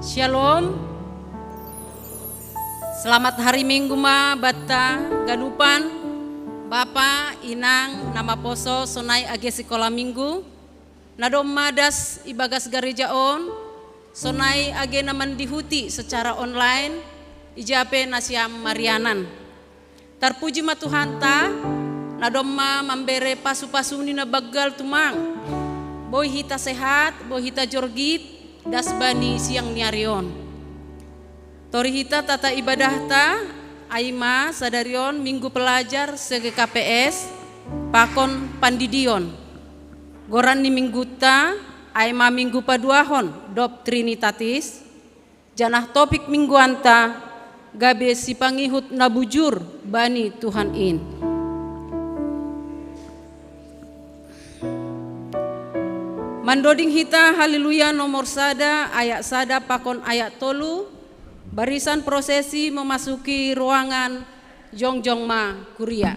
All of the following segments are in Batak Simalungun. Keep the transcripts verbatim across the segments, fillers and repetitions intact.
Shalom. Selamat hari Minggu ma banta ganupan, bapa, inang, na maposo sonai age sikola Minggu, na domma das ibagas gareja on, sonai age na mandihuti secara online, ijape nasiam marianan. Tarpuji ma Tuhanta, na domma mambere pasu-pasuni na banggal tumang. Boi hita sehat, boi hita jorgit, das bani siang ni ari on. Tori hita tata ibadahta, ai ma sadari on Minggu Pelajar C G K P S, pakon pandidion. Goran ni mingguta, ai ma Minggu paduahon, Dob Trinitatis, janah topik mingguanta, gabe sipangihut na bujur bani Tuhan in. Mandoding hita Haleluya nomor sada, ayat sada pakon ayat tolu, barisan prosesi memasuki ruangan jongjong ma kuria.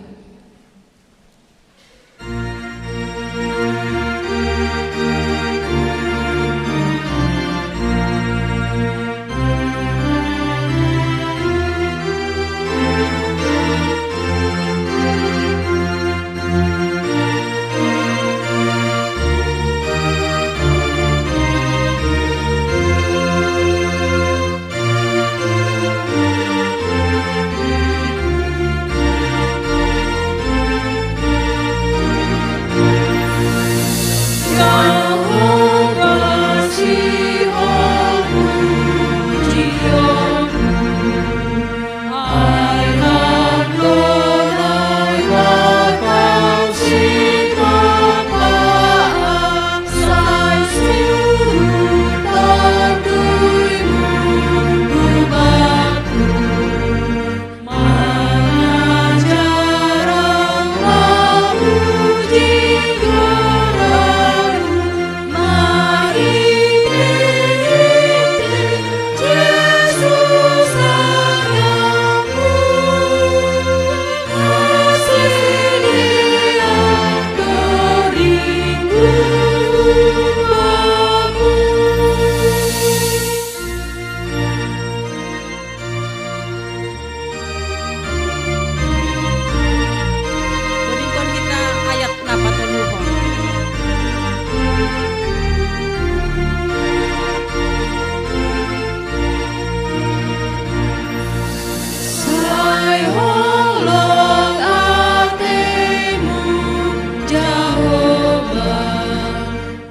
Bodingkon hita ayat na patoluhon. Sai holong atemu, Jahowa.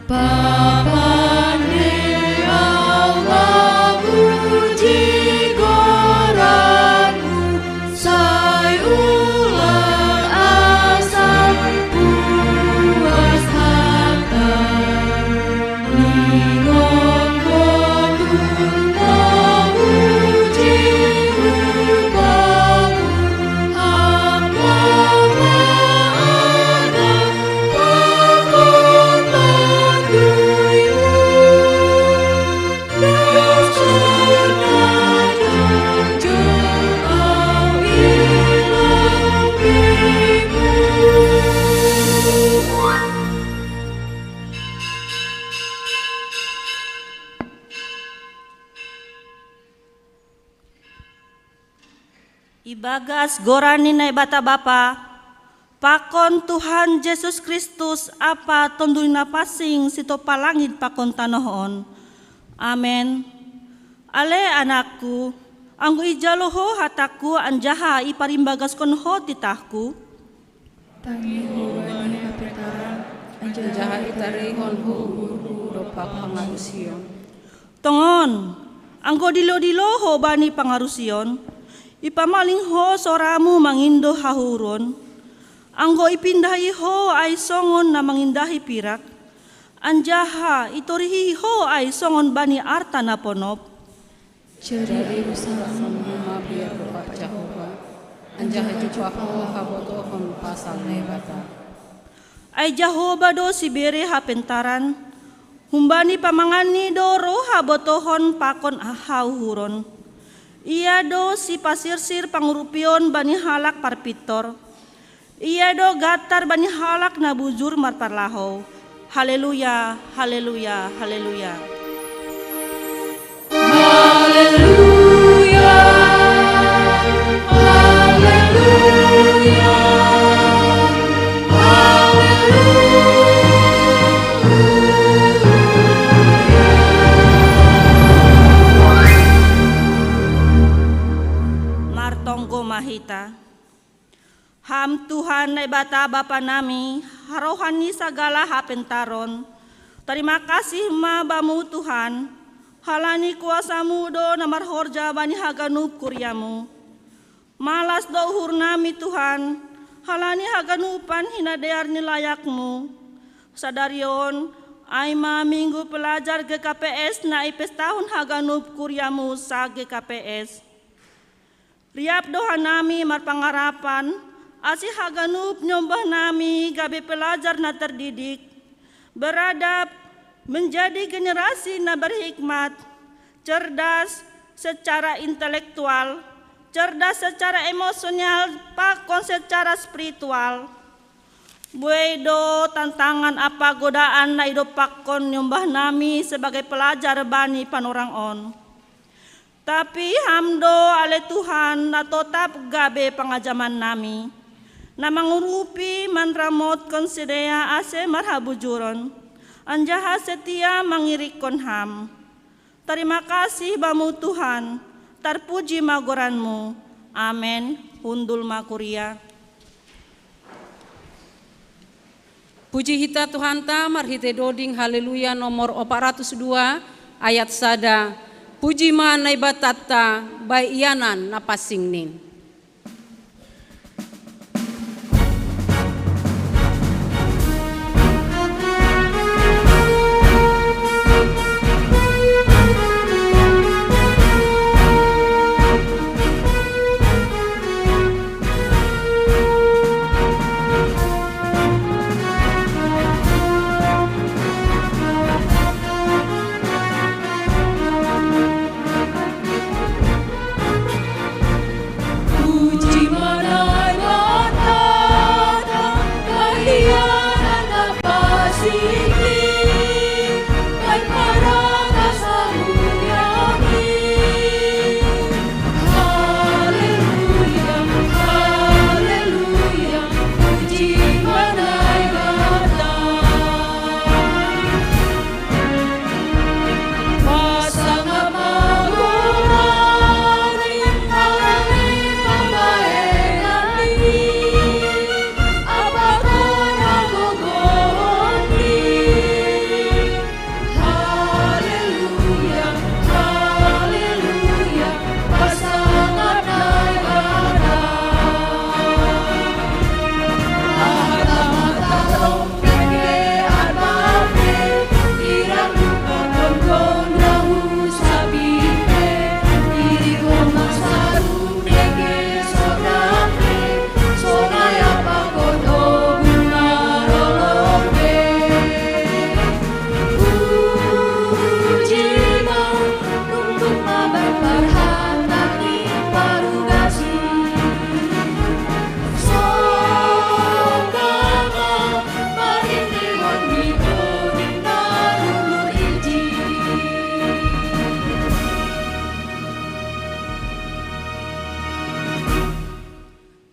Papande au mamuji goranmu, sai ulang asang puas hata. Ningon botun mamuji rupamu, Ibagas goran ni Naibata Bapa, pakon Tuhan Jesus Kristus ampa Tonduy Napansing sitopa langit pakon tanoh on. Amen. Ale anakku, anggo ijalo ho hatangku anjaha iparimbagaskon ho titahku, tangi ho bani hapentaran, anjaha itarihon ho uhurhu dompak pangarusion. Tongon, anggo dilo-dilo ho bani pangarusion, ipamaling ho soramu mangindo hahuron, anggo ipindahi ho ai songon na mangindahi pirak, anjaha itorihi ho ai songon bani arta na ponop. Jadi usahamu ma biar dompak Jahowa, anjaha jumpah ho habotohon pasal Naibata. Ai Jahowa do sibere hapentaran, humbani pamanganni do ro habotohon pakon hauhuron. Ia do sipasirsir pangurupion bani halak parpintor. Ia do gantar bani halak na bujur marparlahou. Haleluya, haleluya, haleluya. Haleluya, haleluya, haleluya. Martonggo ma hita. Ham Tuhan Naibata Bapa nami, harohan ni sagala hapentaron. Tarima kasih ma Bamu Tuhan, halani kuasa-Mu do na marhorja bani haganup kuria-Mu. Malas do uhur nami Tuhan, halani haganupan hinadear ni layak-Mu. Sadari on, ai ma Minggu Pelajar G K P S na ipestahon haganup kuria-Mu sa-G K P S. Riap do hanami marpangarapan, ase haganup niombah nami gabe pelajar na terdidik, beradab, menjadi generasi na berhikmat, cerdas secara intelektual, cerdas secara emosional, pakon secara spiritual. Buei do tantangan ampa godaan na idompakkon niombah nami sebagai pelajar bani panorang on. Tapi Ham do, ale Tuhan, na totap gabe pangajaman nami, na mangurupi manramotkon sidea ase marhabujuron, anjaha setia mangirikkon Ham. Tarima kasih Bamu Tuhan, tarpuji ma goran-Mu. Amen. Hundul ma kuria. Puji hita Tuhanta marhitei doding Haleluya nomor opat ratus dua ayat sada. Puji ma Naibatanta bae ianan na pansingnin.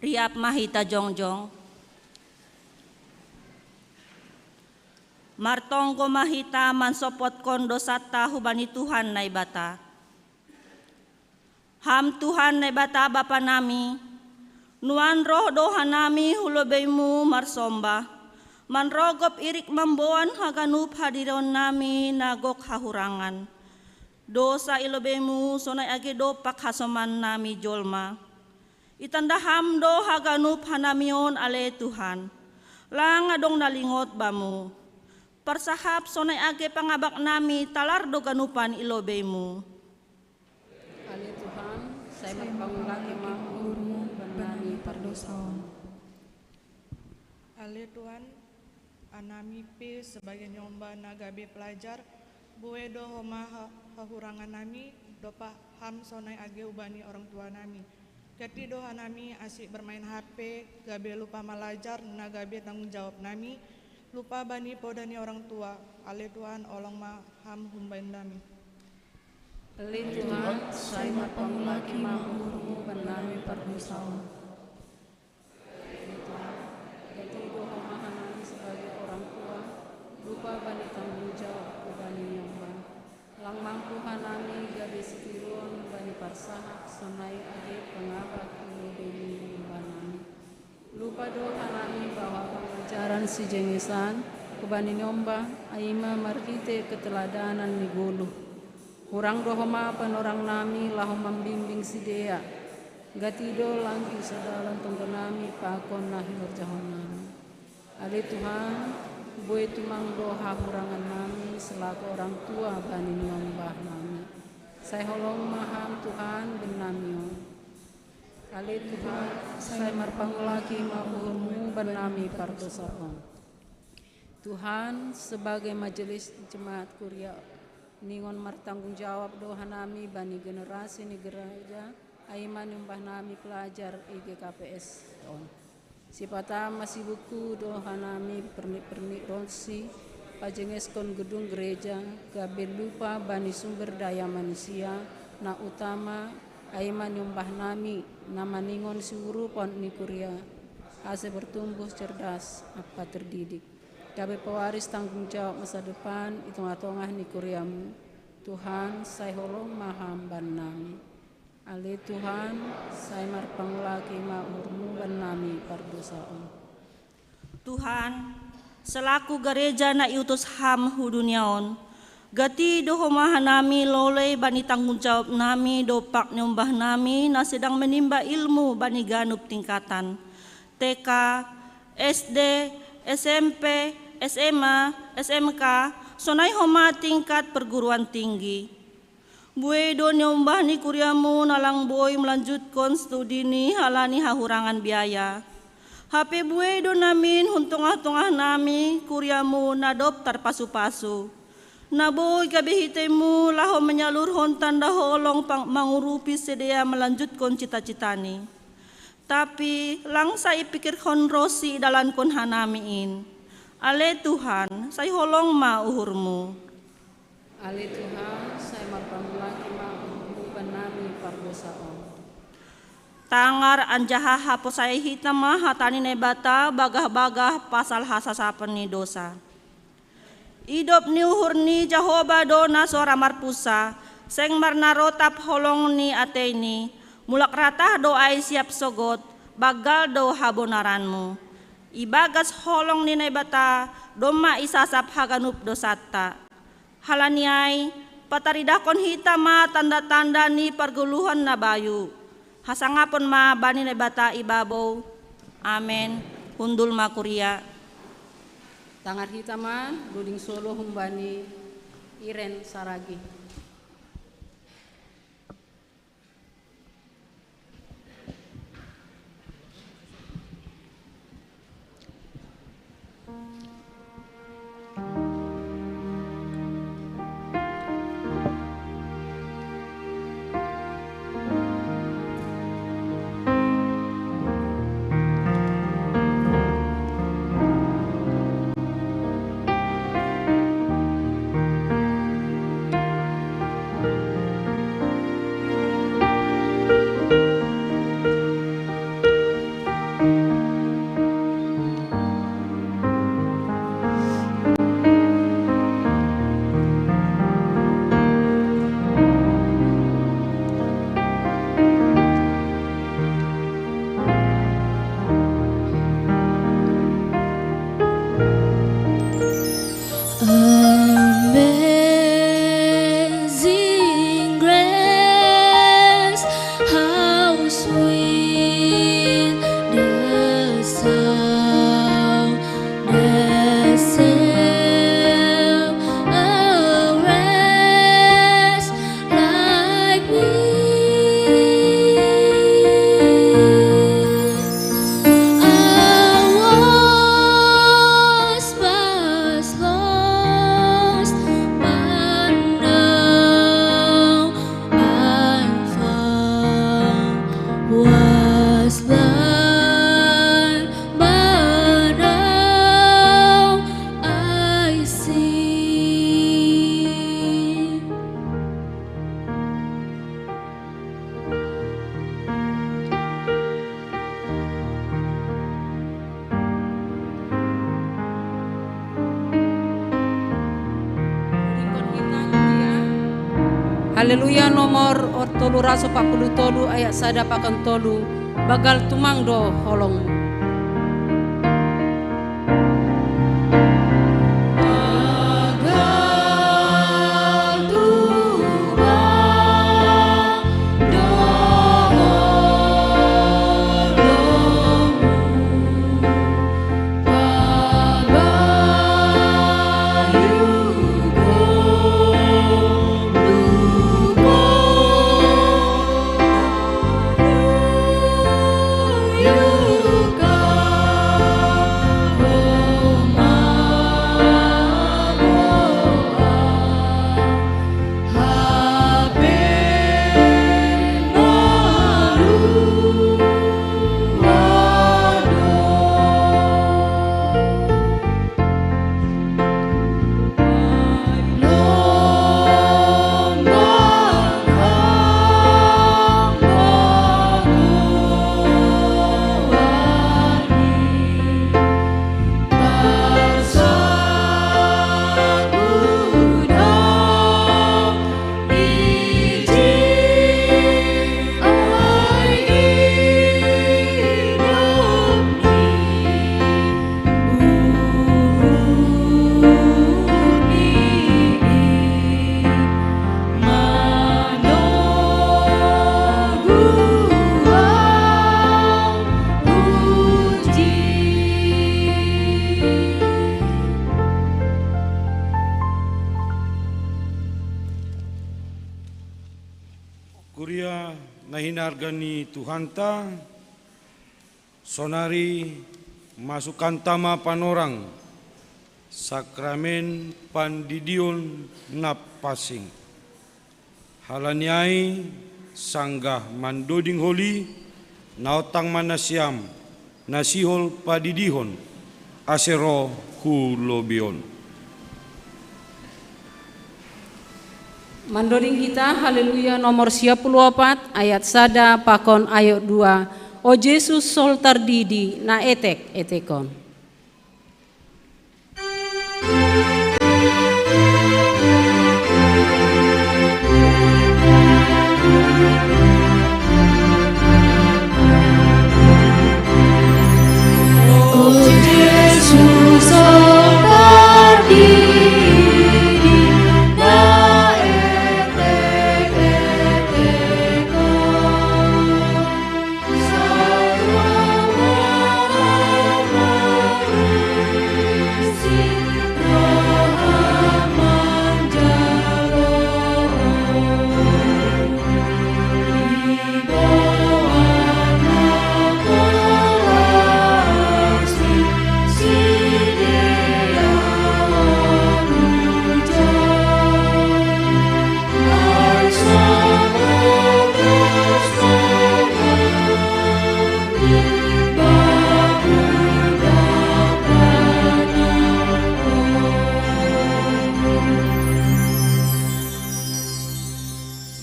Riap ma hita jongjong. Martonggo ma hita mansopotkon dosanta hubani Tuhan Naibata. Ham Tuhan Naibata Bapa nami, nuan roh do hanami hu lobei-Mu marsomba, manrogop irik mamboan haganup hadirion nami na gok hahurangan. Dosa i lobei-Mu sonai age dompak hasoman nami jolma. Itanda Ham do haganup hanami on, ale Tuhan. Lang adong na lingot Bamu. Parsahap sonai age pangabak nami talar do ganupan i lobei-Mu. Ale Tuhan, sai marpangunggah ma uhur-Mu bani pardosa on. Ale Tuhan, anami pe sebagai niombah na gabe pelajar, buei do homa ha-, hahurangan nami, dompak Ham sonai age hubani orang tua nami. Gati do hanami asik bermain H P, gabe lupa malajar, na gabe tanggung jawab nami, lupa bani poda ni orang tua. Ale Tuhan, olong ma Ham humbani nami. Ale Tuhan, sai marpangulaki ma uhurmu bani nami pardosaon. Ale Tuhan, gati do homa hanami sebagai orang tua, lupa bani tanggung jawab hubani ni omba. Lang mampu hanami gabe sitiruon bani parsahap sonai age pangabak ni lobei ni omba nami. Lupa do hanami bahwa pangajaran sijenges an hubani ni omba, ai ma marhite keteladanan ni goluh. Hurang do homa panorang nami laho mambimbing sidea. Gati do lang hu sadalan tonggo nami pakon na hinorjahon nami. Ale Tuhan, boi tumang do hahurangan nami selaku orang tua bani ni omba nami. Sai holong ma Ham Tuhan bani nami on. Ale Tuhan, sai marpangulaki ma uhurmu bani nami pardosaon. Tuhan, sebagai majelis jemaat kuria, ningon martanggung jawab do hanami bani generasi ni gereja, ai ma ni omba nami pelajar I G K P S on. Sipata masibuku do hanami pernik-pernik ronsi, pajengeskon gedung gereja, gabe lupa bani sumber daya manusia, na utama, ai ma ni omba nami, na maningon siurupon ni kuria, ase bertumbuh cerdas, ampa terdidik. Gabe pewaris tanggung jawab masa depan i tongah-tongah ni kuriamu, Tuhan, sai holong ma Ham bani nami. Ale Tuhan, sai marpangulaki ma uhurmu bani nami pardosaon. Tuhan, selaku gereja na iutus Ham hu dunia on, gati do homa hanami lolei bani tanggung jawab nami dompak ni omba nami na sedang menimba ilmu bani ganup tingkatan, T K, S D, S M P, S M A, S M K, sonai homa tingkat perguruan tinggi. Buei do ni omba ni kuriamu na lang boi melanjutkon studi ni halani hahurangan biaya. Hape buei do namin hun tongah-tongah nami kuriamu na dob tarpasu-pasu. Na boi gabe hiteimu laho menyalurhon tanda holong mangurupi sidea melanjutkon cita-citani. Tapi lang sai ipikirhon ronsi idalankon hanami in. Ale Tuhan, sai holong ma uhurmu. Ale Tuhan, sai marpangulaki ma uhurmu bani nami pardosaon. Tangar anjaha haposae hita ma hata ni Naibata bagah-bagah pasal hasasapen ni dosa. Idop ni uhur ni Jahoba do na so ra marpunsa, seng marnarotap holong ni ateini, mulak ratah do ai siap sogot, banggal do habonaranmu. Ibagas holong ni Naibata domma isasap haganup dosanta. Halani ai, pataridahkon hita ma tanda-tanda ni pargoluhan na bayu. Hasangapon ma bani Naibata i babou. Amen. Hundul ma kuria. Tangar hita ma doding solo humbani Iren Saragi. Haleluya, nomor tolu ratus empat puluh tolu, ayat sada pakon tolu. Banggal tumang do holongmu. Kuria na hinarga ni Tuhanta, sonari masukanta ma panorang sakramen pandidion na pansing. Halani ai, sanggah mandoding holi, naontang ma nasiam, na sihol padidihon, ase ro hu lobei on. Mandoding hita Haleluya nomor sia puluh opat, ayat sada pakon ayat dua. O Jesus, sihol tardidi na etek-etek on.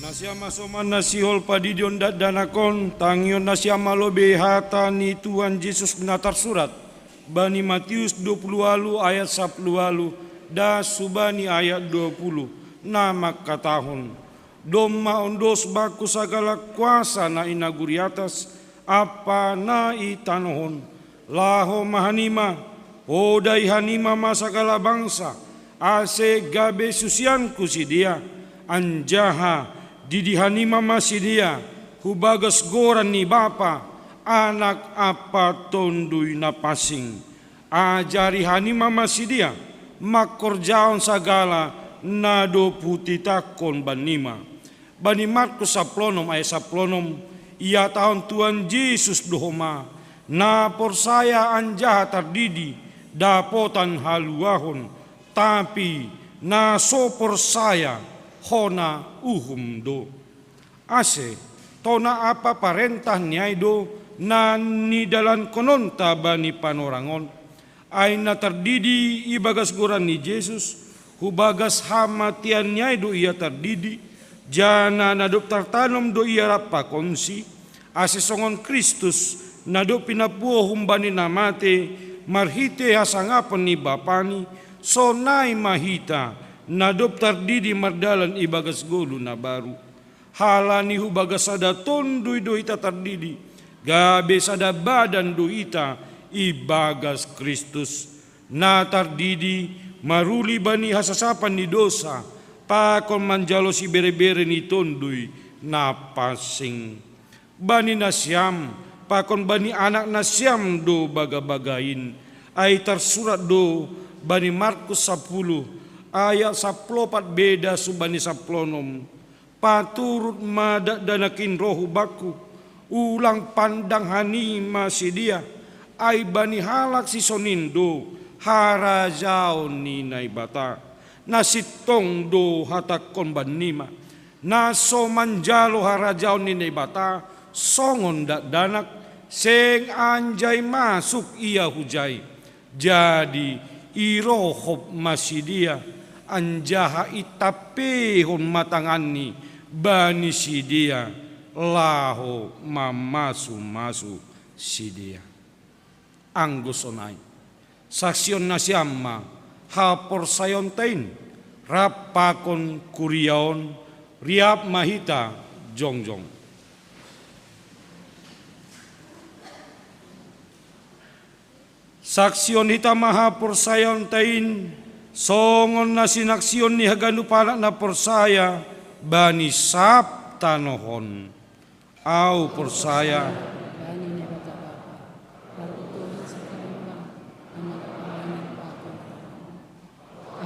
Nasiam hasoman na sihol padidion dakdanak on, tangihon nasiam ma lobei hata ni Tuhan Jesus na tarsurat bani Matius dua puluh ualu ayat sapuluh ualu das hubani ayat dua puluh, na mangkatahon: Domma ondos bangku sagala kuasa na i nagori atas ampa na i tanoh on. Laho ma hanima, podai hanima ma sagala bangsa, ase gabe susianku sidea, anjaha didi hanima ma sidea hu bagas goran ni Bapa, Anak ampa Tonduy Napansing. Ajari hanima ma sidea mangkorjahon sagala na dob hutitahkon bannima. Bani Markus saplonom ayat saplonom, ihatahon Tuhan Jesus do homa: Na porsaya anjaha tardidi dapotan haluahon, tapi na so porsaya hona uhum do. Ase, tona ampa parentah ni ai do na nidalankononta bani panorang on. Ai na tardidi ibagas goran ni Jesus, hubagas hamatian ni ai do ia tardidi, janah na dob tartanom do ia rap pakonsi, ase songon Kristus, na dob pinapuho humbani na mate marhitei hasangapon ni Bapani, sonai ma hita Na dob tardidi mardalan ibagas golu na baru. Halani hubagas sada tondui do hita tardidi, gabe sada badan do hita ibagas Kristus. Na tardidi maruli bani hasasapan ni dosa, pakon manjalo siberebere ni tondui na pansing. Bani nasiam, pakon bani anak nasiam do bagabaga in. Ai tarsurat do bani Markus sapuluh, ayat saplopat beda subani saplonom. Paturut ma dakdanak in roh hubakku, ulang pandang hanima sidea, ai bani halak sisongon in do harajaon ni Naibata. Na sintong do hatangkon bannima, na so manjalo harajaon ni Naibata songon dakdanak, seng anjai masuk ia hujai. Jadi irohop ma sidea, anjaha itampehon ma tanganni bani sidea, laho mamasumasu sidea. Anggo sonai, saksihon nasiam ma haporsayaonta in rap pakon kuria on. Riap ma hita jongjong. Saksihon hita ma haporsayaonta in, songon na sinaksihon ni haganup halak na porsaya bani sab tanoh on. Ahu porsaya bani Naibata Bapa, pargogoi na so tarimbang, na mangalangka langit pakon tanoh on.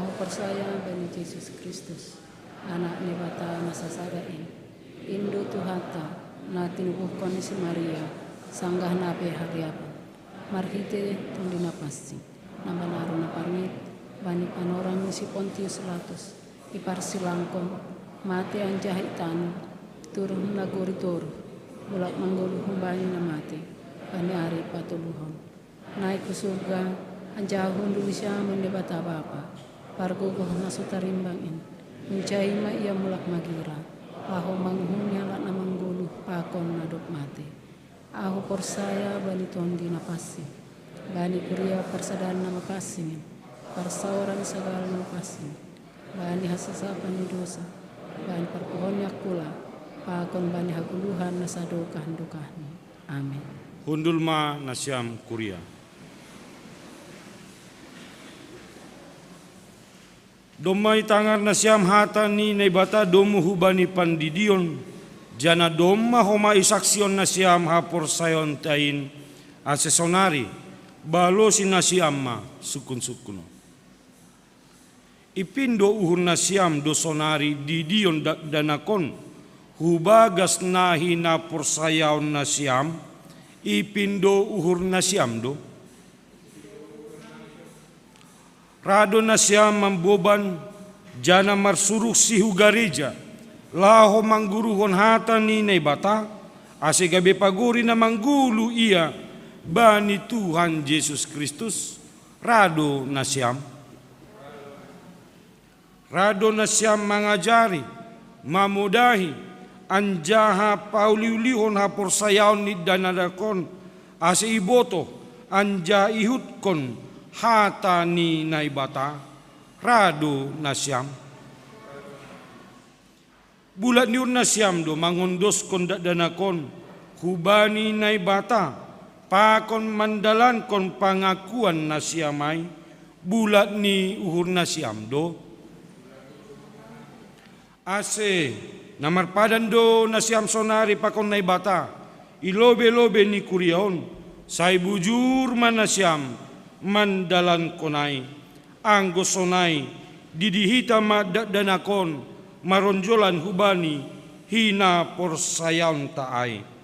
Ahu porsaya bani Jesus Kristus, Anak Naibata na sasada in. In do Tuhanta, na tinubuhkon ni si Maria, sanggah na pe hariapan, marhite Tondi Na Pansing, na manaru na parngit bani panorang ni si Pontius Pilatus, diparsilangkon, mate anjaha itanu, turun nagori toruh, mulak manggoluh humbani na mate bani ari patoluhon. Naik hu surga, anjaha hundul di siamun Naibata Bapa, pargogoh na so tarimbang in. Hunjai ma ia mulak magira, laho manguhumi halak na manggoluh pakon na dob mate. Ahu porsaya bani Tondi Na Pansing, bani kuria parsadaan na mapansing in, parsaoran ni sagala na mapansing, bani hasasapan ni dosa, bani parpuhoon ni angkula, pakon bani hagoluhan na sadokah ni dokahni. Amin. Hundul ma nasiam kuria. Domma itangar nasiam hata ni Naibata domu hubani pandidion, janah domma homa isaksihon nasiam haporsayaonta in, ase sonari balosi nasiam ma sungkunsungkun on. Ipindo uhur nasiam do sonari didion dakdanak on, hubagas na hinaporsayaon nasiam? Ipindo uhur nasiam do? Ra do nasiam mamboban, janah marsuruksi hu gareja, laho mangguruhon hata ni Naibata, ase gabe pagori na manggoluh ia bani Tuhan Jesus Kristus? Ra do nasiam? Ra do nasiam mangajari, mamodahi, anjaha pauliulihon haporsayaon ni dakdanak on, ase ibotoh anjaha iihuthon hata ni Naibata? Ra do nasiam? Bulat ni uhur nasiam do mangondoskon dakdanak on hubani Naibata, pakon mandalankon pangakuan nasiam ai? Bulat ni uhur nasiam do? Ase na marpadan do nasiam sonari pakon Naibata i lobei-lobei ni kuria on, sai bujur ma nasiam mandalankon ai. Anggo sonai, didi hita ma dakdanak on maronjolan hubani hinaporsayaonta ai.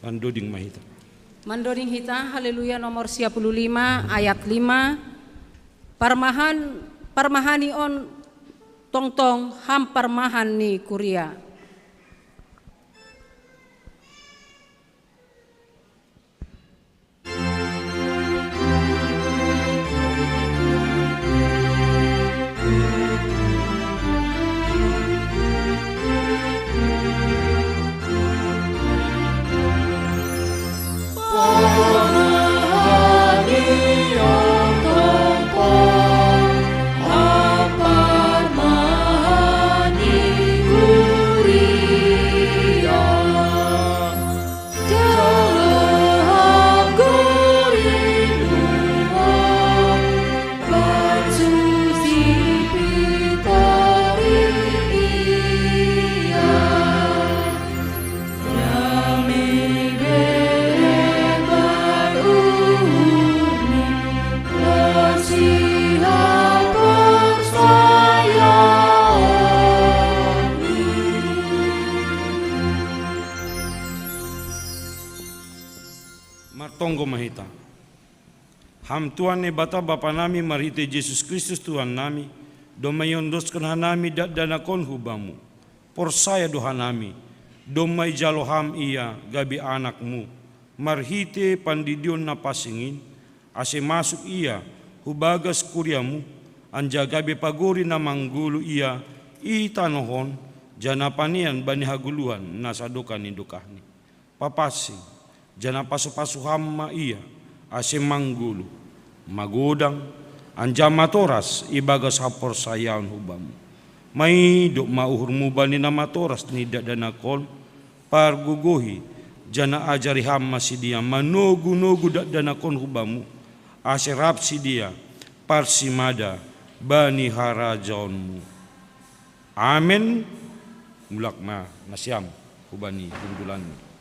Mandoding ma hita. Mandoding hita, Haleluya nomor sia puluh lima ayat lima. Parmahan, parmahani on tongtong ham parmahan ni kuria. Martonggo ma hita. Ham Tuhan Naibata Bapa nami, marhite Jesus Kristus Tuhan nami, domma iondoskon hanami dakdanak on hu Bamu. Porsaya do hanami, domma ijalo Ham Ia gabe Anakmu, marhite pandidion na pansing in, ase masuk Ia hu bagas kuriaMu, anjaha gabe pagori na manggoluh Ia i tanoh on, janah panean bani hagoluhan na sadokah ni dokahni. Papansing, janah pasupasu Ham ma Ia, ase manggoluh, magodang, anjaha matoras ibagas haporsayaon hu Bamu. Maidop ma uhurMu bani na matoras ni dakdanak on, pargogohi, janah ajari Ham ma sidea manogunogu dakdanak on hu Bamu, ase rap sidea parsimada bani harajaonMu. Amen. Mulak ma nasiam hubani hundulanmi.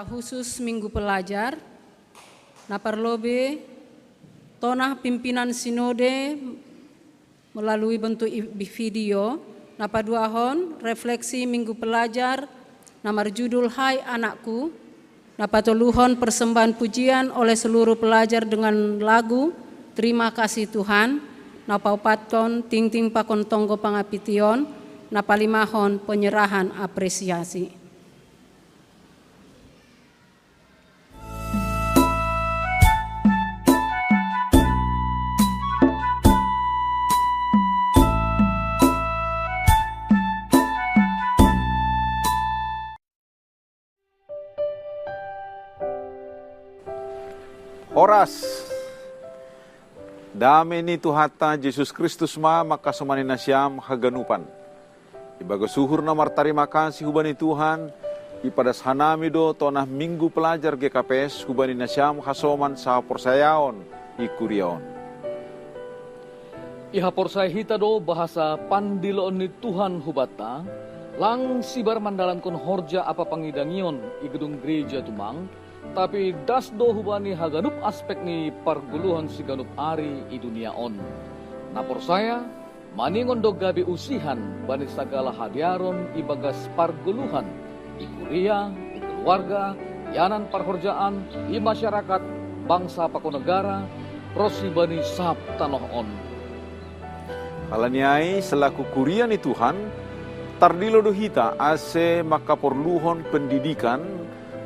Khusus Minggu Pelajar, na parlobei tonah pimpinan sinode melalui bentuk i-, video, na paduahon refleksi Minggu Pelajar na marjudul Hai Anakku, na patoluhon persembahan pujian oleh seluruh pelajar dengan lagu Terima Kasih Tuhan, na paupathon Tingting pakon Tonggo Pangapition, na palimahon penyerahan apresiasi. Horas. Dame ni Tuhanta Jesus Kristus ma mangkasomani nasiam haganupan. Ibagas uhur na martarima kasih hubani Tuhan, ipadas hanami do tonah Minggu Pelajar G K P S hubani nasiam hasoman sahaporsayaon i kuria on. Ihaporsayaon hita do bahasa pandiloon ni Tuhan hubanta, lang sibar mandalankon horja ampa pangidangion i gedung gereja tumang, tapi das do hubani haganup aspek ni pargoluhan siganup ari i dunia on. Na porsaya, maningon do gabe usihan bani sagala hadearon ibagas pargoluhan, i kuria, i keluarga, ianan parhorjaan, i masyarakat, bangsa pakon negara, ronsi bani sab tanoh on. Halani ai, selaku kuria ni Tuhan, tardilo do hita ase mangkaporluhon pendidikan,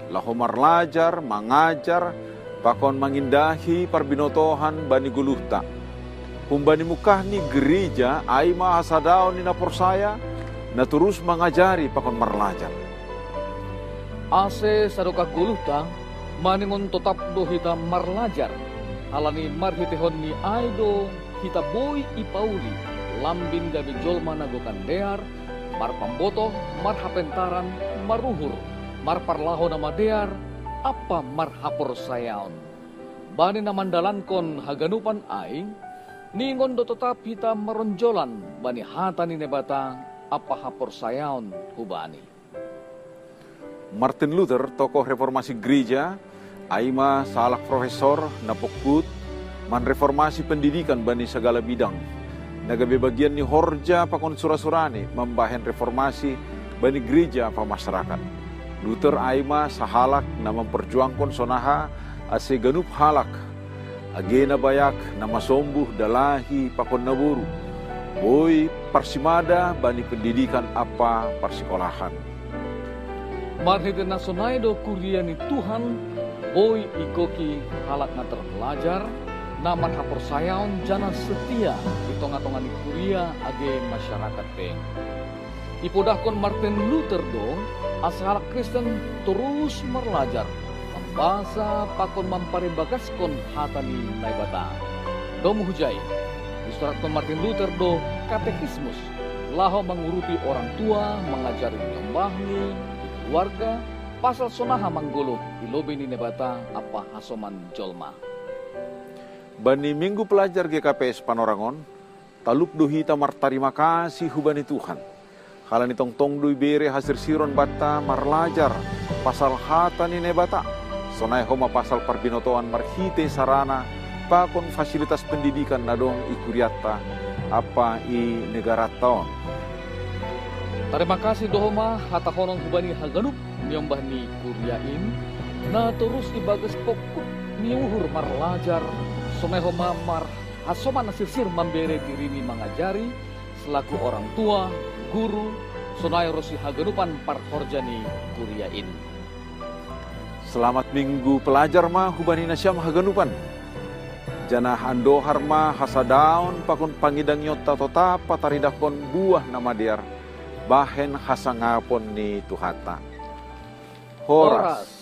laho marlajar, mangajar, pakon mangindahi parbinotohan bani goluhta. Humbani mungkah ni gereja ai ma hasadaon ni na porsaya, na torus mangajari pakon marlajar. Ase sadokah goluhta, maningon totap do hita marlajar, halani marhiteihon ni ai do hita boi ipauli, lambin gabe jolma na gokan dear, marpambotoh, marhapentaran, maruhur, marparlahou na madear, ampa marhaporsayaon. Bani na mandalankon haganupan ai, ningon do totap hita maronjolan bani hata ni Naibata ampa haporsayaon hu Bani. Martin Luther, tokoh reformasi gereja, ai ma sahalak profesor na pongkut manreformasi pendidikan bani sagala bidang, na gabe bagian ni horja pakon surasurani mambahen reformasi bani gereja ampa masyarakat. Luther ai ma sahalak na mamperjuangkon sonaha ase ganup halak, age na bayak, na masombuh, dalahi pakon naboru, boi parsimada bani pendidikan ampa parsikolahan. Marhite na sonai do kuria ni Tuhan boi igoki halak na terpelajar, na marhaporsayaon janah setia di tonga-tonga ni kuria age masyarakat pe. Ipodahkon Martin Luther do, asa halak Kristen torus marlajar, mambasa pakon mamparibagaskon hata ni Naibata. Domu hujai, isuratkon Martin Luther do Katekismus, laho mangurupi orang tua, mangajari niombahni, di keluarga, pasal sonaha manggoluh, i lobei ni Naibata ampa hasoman jolma. Bani Minggu Pelajar G K P S panorang on, talup do hita martarima kasih hubani Tuhan. Halani tongtong do ibere hasirsiron banta marlajar pasal hata ni Naibata. Sonai homa pasal parbinotoan marhite sarana pakon fasilitas pendidikan na dong i kurianta ampa i negaranta on. Tarima kasih do homa hatahonon hubani haganup niombah ni kuria in, na torus ibagas pongkut ni uhur marlajar, sonai homa mar hasoman na sirsir mambere dirini mangajari, selaku orang tua, guru, sonai ronsi haganupan parhorja ni kuria in. Selamat Minggu Pelajar ma hubani nasiam haganupan. Janah andohar ma hasadaon pakon pangidangionta totap pataridahkon buah na madear, bahen hasangapon ni Tuhanta. Horas.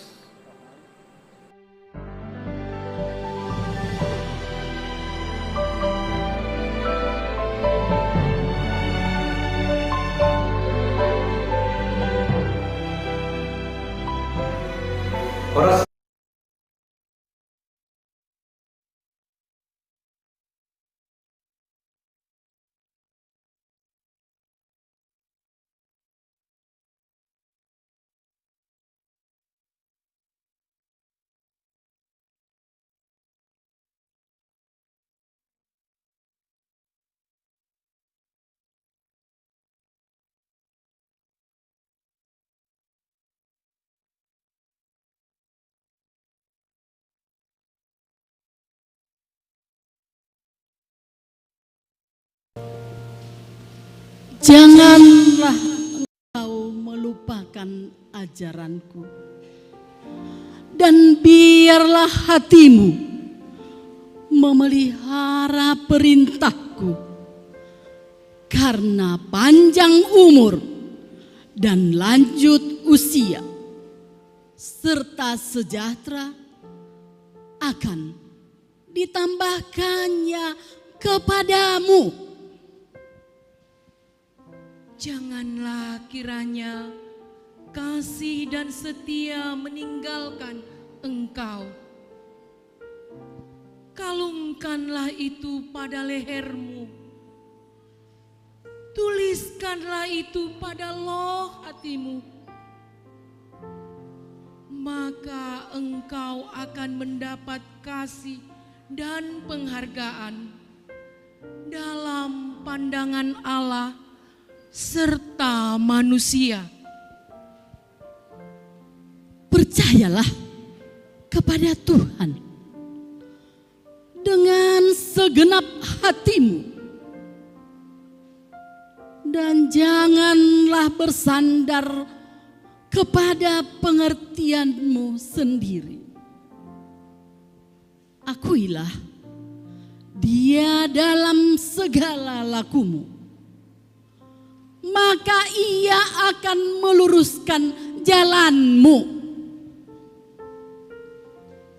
Janganlah engkau melupakan ajaranku, dan biarlah hatimu memelihara perintahku, karena panjang umur dan lanjut usia, serta sejahtera akan ditambahkannya kepadamu. Janganlah kiranya kasih dan setia meninggalkan engkau. Kalungkanlah itu pada lehermu. Tuliskanlah itu pada loh hatimu. Maka engkau akan mendapat kasih dan penghargaan dalam pandangan Allah serta manusia. Percayalah kepada Tuhan dengan segenap hatimu, dan janganlah bersandar kepada pengertianmu sendiri. Akuilah Dia dalam segala lakumu, maka Ia akan meluruskan jalanmu.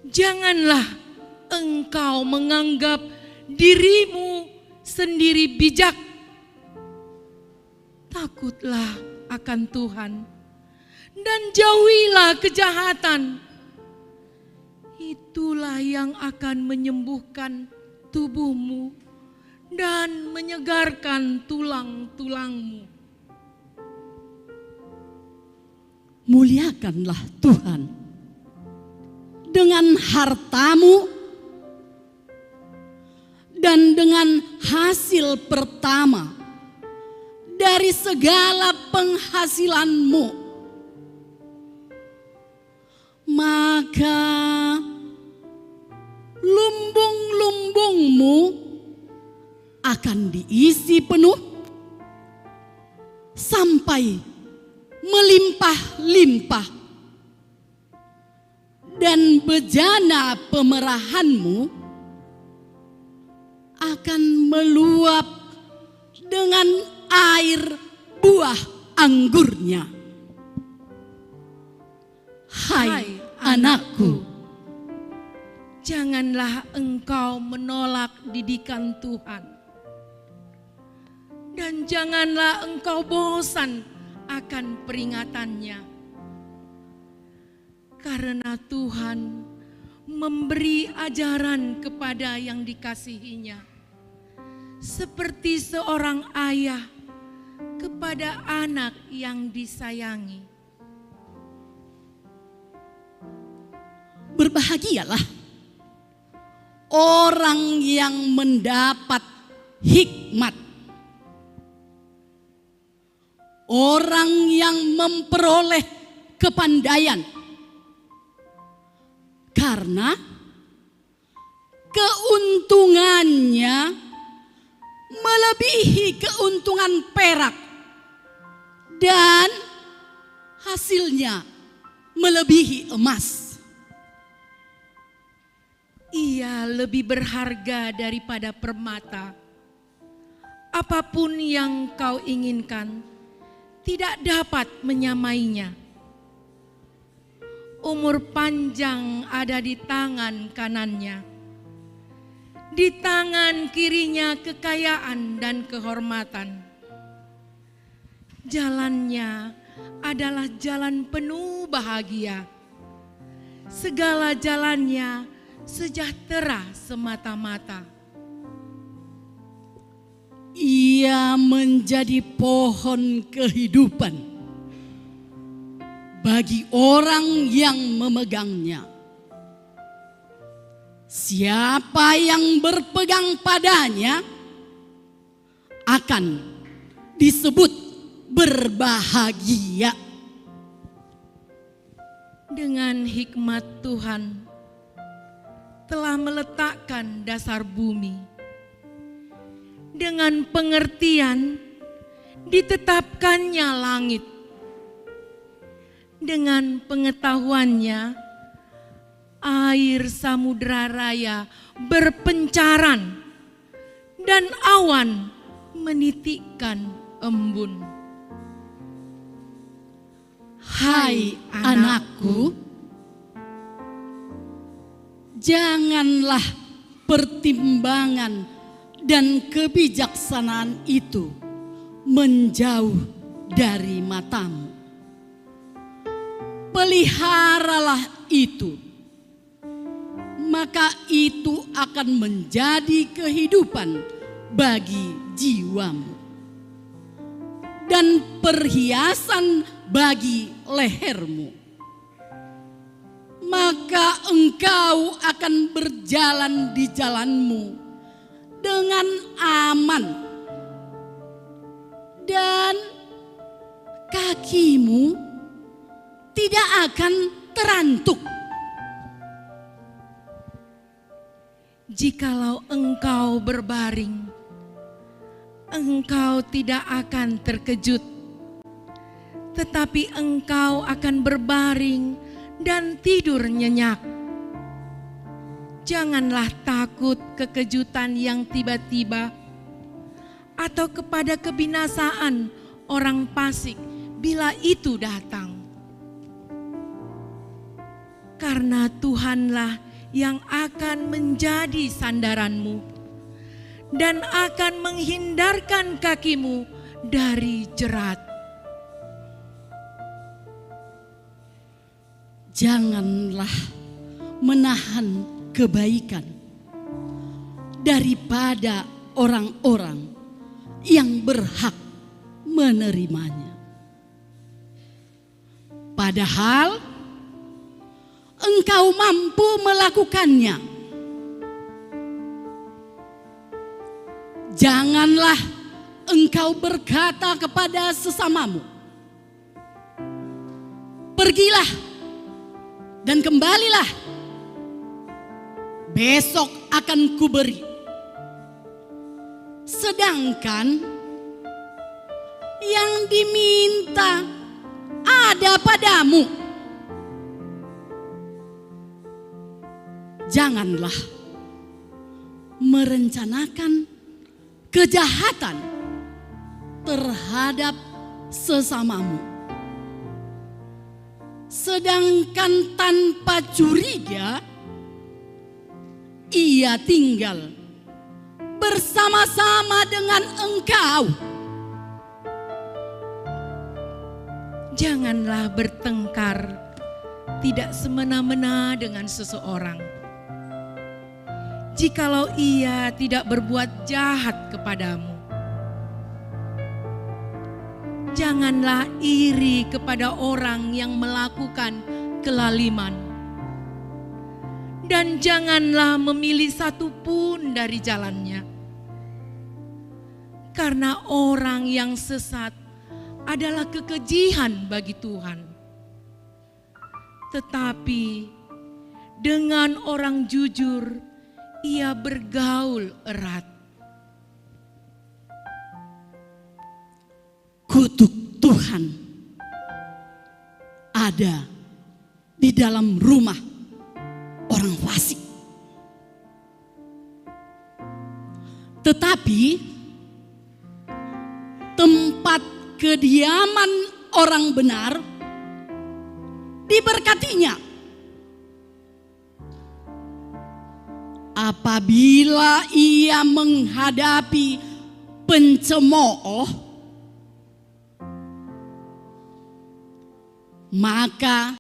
Janganlah engkau menganggap dirimu sendiri bijak. Takutlah akan Tuhan dan jauhilah kejahatan. Itulah yang akan menyembuhkan tubuhmu dan menyegarkan tulang-tulangmu. Muliakanlah Tuhan dengan hartamu dan dengan hasil pertama dari segala penghasilanmu. Maka lumbung-lumbungmu akan diisi penuh sampai melimpah-limpah, dan bejana pemerahanmu akan meluap dengan air buah anggurnya. Hai anakku, janganlah engkau menolak didikan Tuhan, dan janganlah engkau bosan akan peringatannya. Karena Tuhan memberi ajaran kepada yang dikasihinya, seperti seorang ayah kepada anak yang disayangi. Berbahagialah orang yang mendapat hikmat, orang yang memperoleh kepandaian, karena keuntungannya melebihi keuntungan perak, dan hasilnya melebihi emas. Ia lebih berharga daripada permata. Apapun yang kau inginkan tidak dapat menyamainya. Umur panjang ada di tangan kanannya. Di tangan kirinya kekayaan dan kehormatan. Jalannya adalah jalan penuh bahagia. Segala jalannya sejahtera semata-mata. Ia menjadi pohon kehidupan bagi orang yang memegangnya. Siapa yang berpegang padanya akan disebut berbahagia. Dengan hikmat Tuhan telah meletakkan dasar bumi. Dengan pengertian ditetapkannya langit. Dengan pengetahuannya, air samudera raya berpencaran dan awan menitikkan embun. Hai anakku, janganlah pertimbangan dan kebijaksanaan itu menjauh dari matamu. Peliharalah itu, maka itu akan menjadi kehidupan bagi jiwamu dan perhiasan bagi lehermu. Maka engkau akan berjalan di jalanmu dengan aman, dan kakimu tidak akan terantuk. Jikalau engkau berbaring, engkau tidak akan terkejut, tetapi engkau akan berbaring dan tidur nyenyak. Janganlah takut kekejutan yang tiba-tiba, atau kepada kebinasaan orang fasik bila itu datang. Karena Tuhanlah yang akan menjadi sandaranmu dan akan menghindarkan kakimu dari jerat. Janganlah menahan kebaikan daripada orang-orang yang berhak menerimanya, padahal engkau mampu melakukannya. Janganlah engkau berkata kepada sesamamu, "Pergilah dan kembalilah, besok akan kuberi." Sedangkan yang diminta ada padamu. Janganlah merencanakan kejahatan terhadap sesamamu, sedangkan tanpa curiga ia tinggal bersama-sama dengan engkau. Janganlah bertengkar tidak semena-mena dengan seseorang, jikalau ia tidak berbuat jahat kepadamu. Janganlah iri kepada orang yang melakukan kelaliman, dan janganlah memilih satu pun dari jalannya. Karena orang yang sesat adalah kekejian bagi Tuhan. Tetapi dengan orang jujur, ia bergaul erat. Kutuk Tuhan ada di dalam rumah orang fasik, tetapi tempat kediaman orang benar diberkatinya. Apabila ia menghadapi pencemooh, maka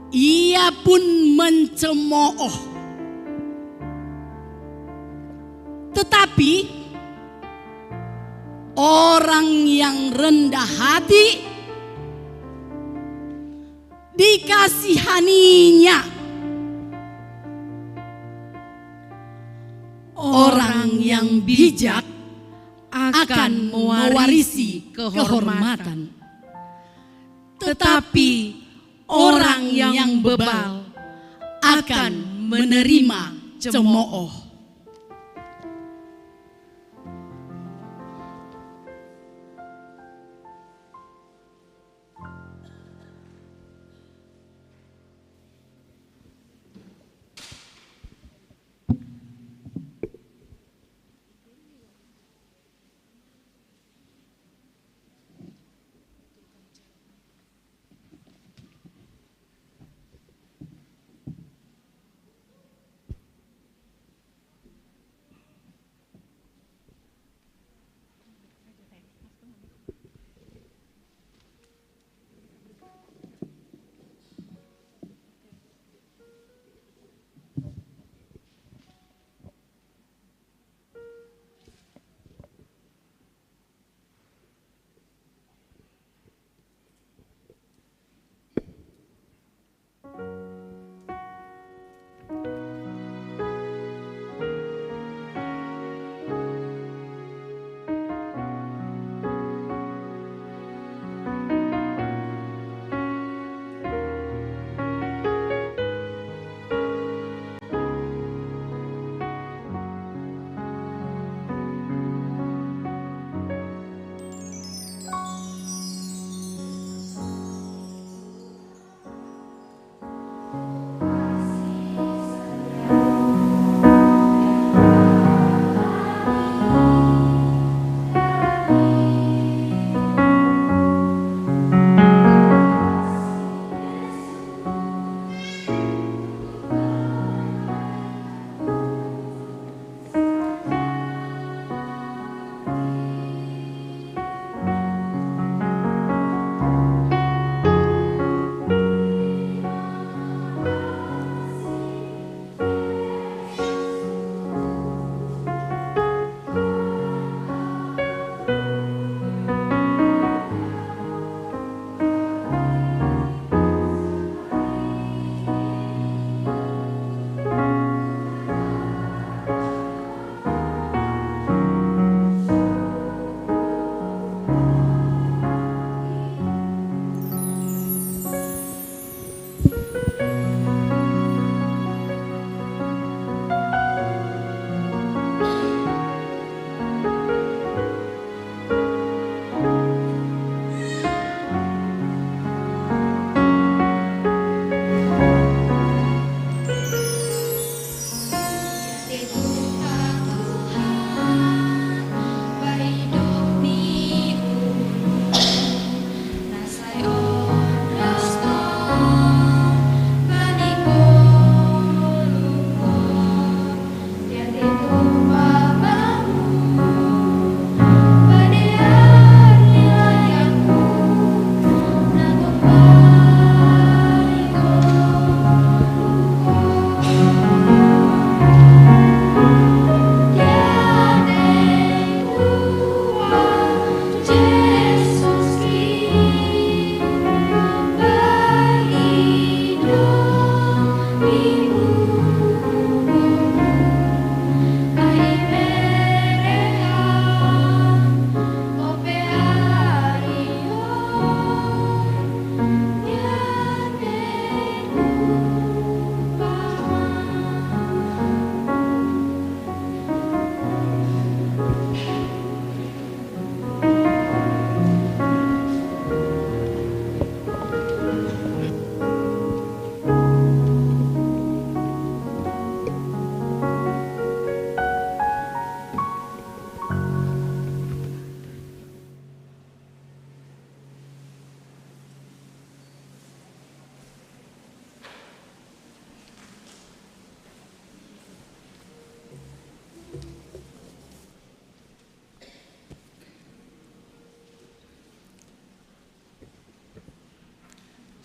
ia pun mencemooh. Tetapi orang yang rendah hati dikasihaninya. Orang yang bijak akan mewarisi kehormatan, tetapi orang yang bebal akan menerima cemooh.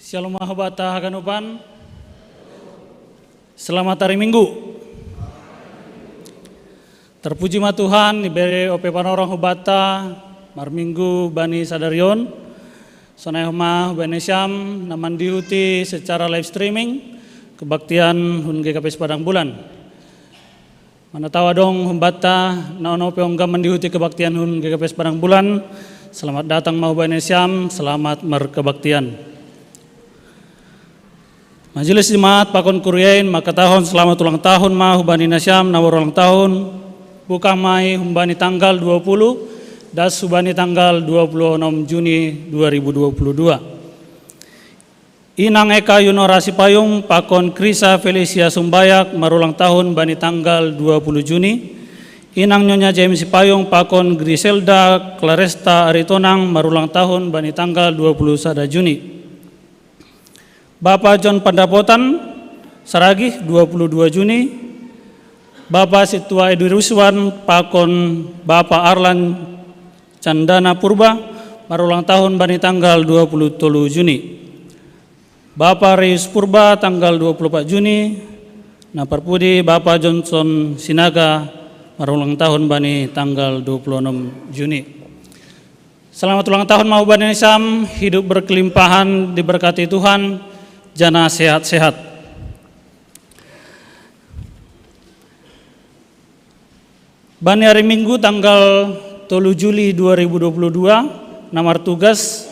Shalom, hubatta haganupan. Selamat hari Minggu. Terpuji ma Tuhan, ibere ope panorang hubatta marminggu bani sadari on. Sonai ma hubani nasiam na mandihuti secara live streaming kebaktian hun G K P S Padang Bulan. Mana tau adong hubatta na onom pe ongga mandihuti kebaktian hun G K P S Padang Bulan. Selamat datang ma hubani nasiam, selamat markebaktian. Majelis Jemaat pakon kuria in mangkatahon selamat ulang tahun ma hubani nasiam na marulang tahun, buka ma i hubani tanggal dua puluh, das hubani tanggal dua puluh onom Juni dua ribu dua puluh dua. Inang Eka Yunora Sipayung pakon Krisa Felicia Sumbayak marulang tahun bani tanggal dua puluh Juni. Inang Nyonya James Sipayung pakon Griselda Claresta Aritonang marulang tahun bani tanggal dua puluh sada Juni. Bapa John Pandapotan Saragih, dua puluh dua Juni. Bapa Situa Edi Ruswan pakon Bapa Arlan Candana Purba marulang tahun bani tanggal dua puluh tolu Juni. Bapa Reus Purba tanggal dua puluh opat Juni. Na parpudi Bapa Johnson Sinaga marulang tahun bani tanggal dua puluh onom Juni. Selamat ulang tahun ma hubani nasiam, hidup berkelimpahan, diberkati Tuhan, janah sehat-sehat. Bani hari Minggu tanggal tolu Juli dua ribu dua puluh dua, na martugas,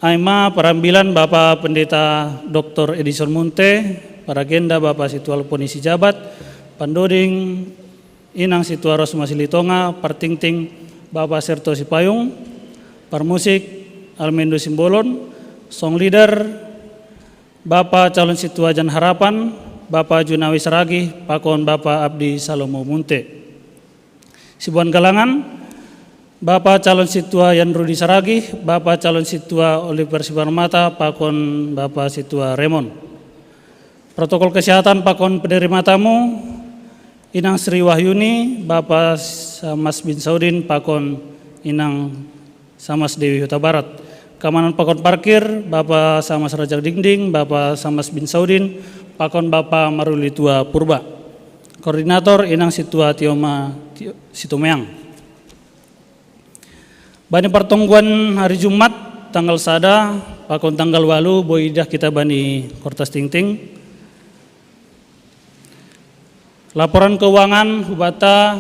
ai ma parambilan Bapa Pendeta Doktor Edison Munte, paragenda Bapa Situa Alponi Sijabat, pandoding Inang Situa Rosma Silitonga, partingting Bapa Serto Sipayung, parmusik Almendo Simbolon, song leader Bapa Calon Situa Jan Harapan, Bapa Junawi Saragih pakon Bapa Abdi Salomo Munte. Sibuan galangan, Bapa Calon Situa Yan Rudi Saragih, Bapa Calon Situa Oliver Sibarmata pakon Bapa Situa Remon. Protokol kesehatan pakon penerima tamu, Inang Sri Wahyuni, Bapa Samas bin Saudin pakon Inang Samas Dewi Huta Barat. Keamanan pakon parkir, Bapa Samas Rajak Dingding, Bapa Samas bin Saudin, pakon Bapa Marulitua Purba. Koordinator Inang Situa Tioma Tio- Situmeang. Bani partongguan hari Jumat tanggal sada pakon tanggal walu boi idah kita bani kortas tingting. Laporan keuangan hubatta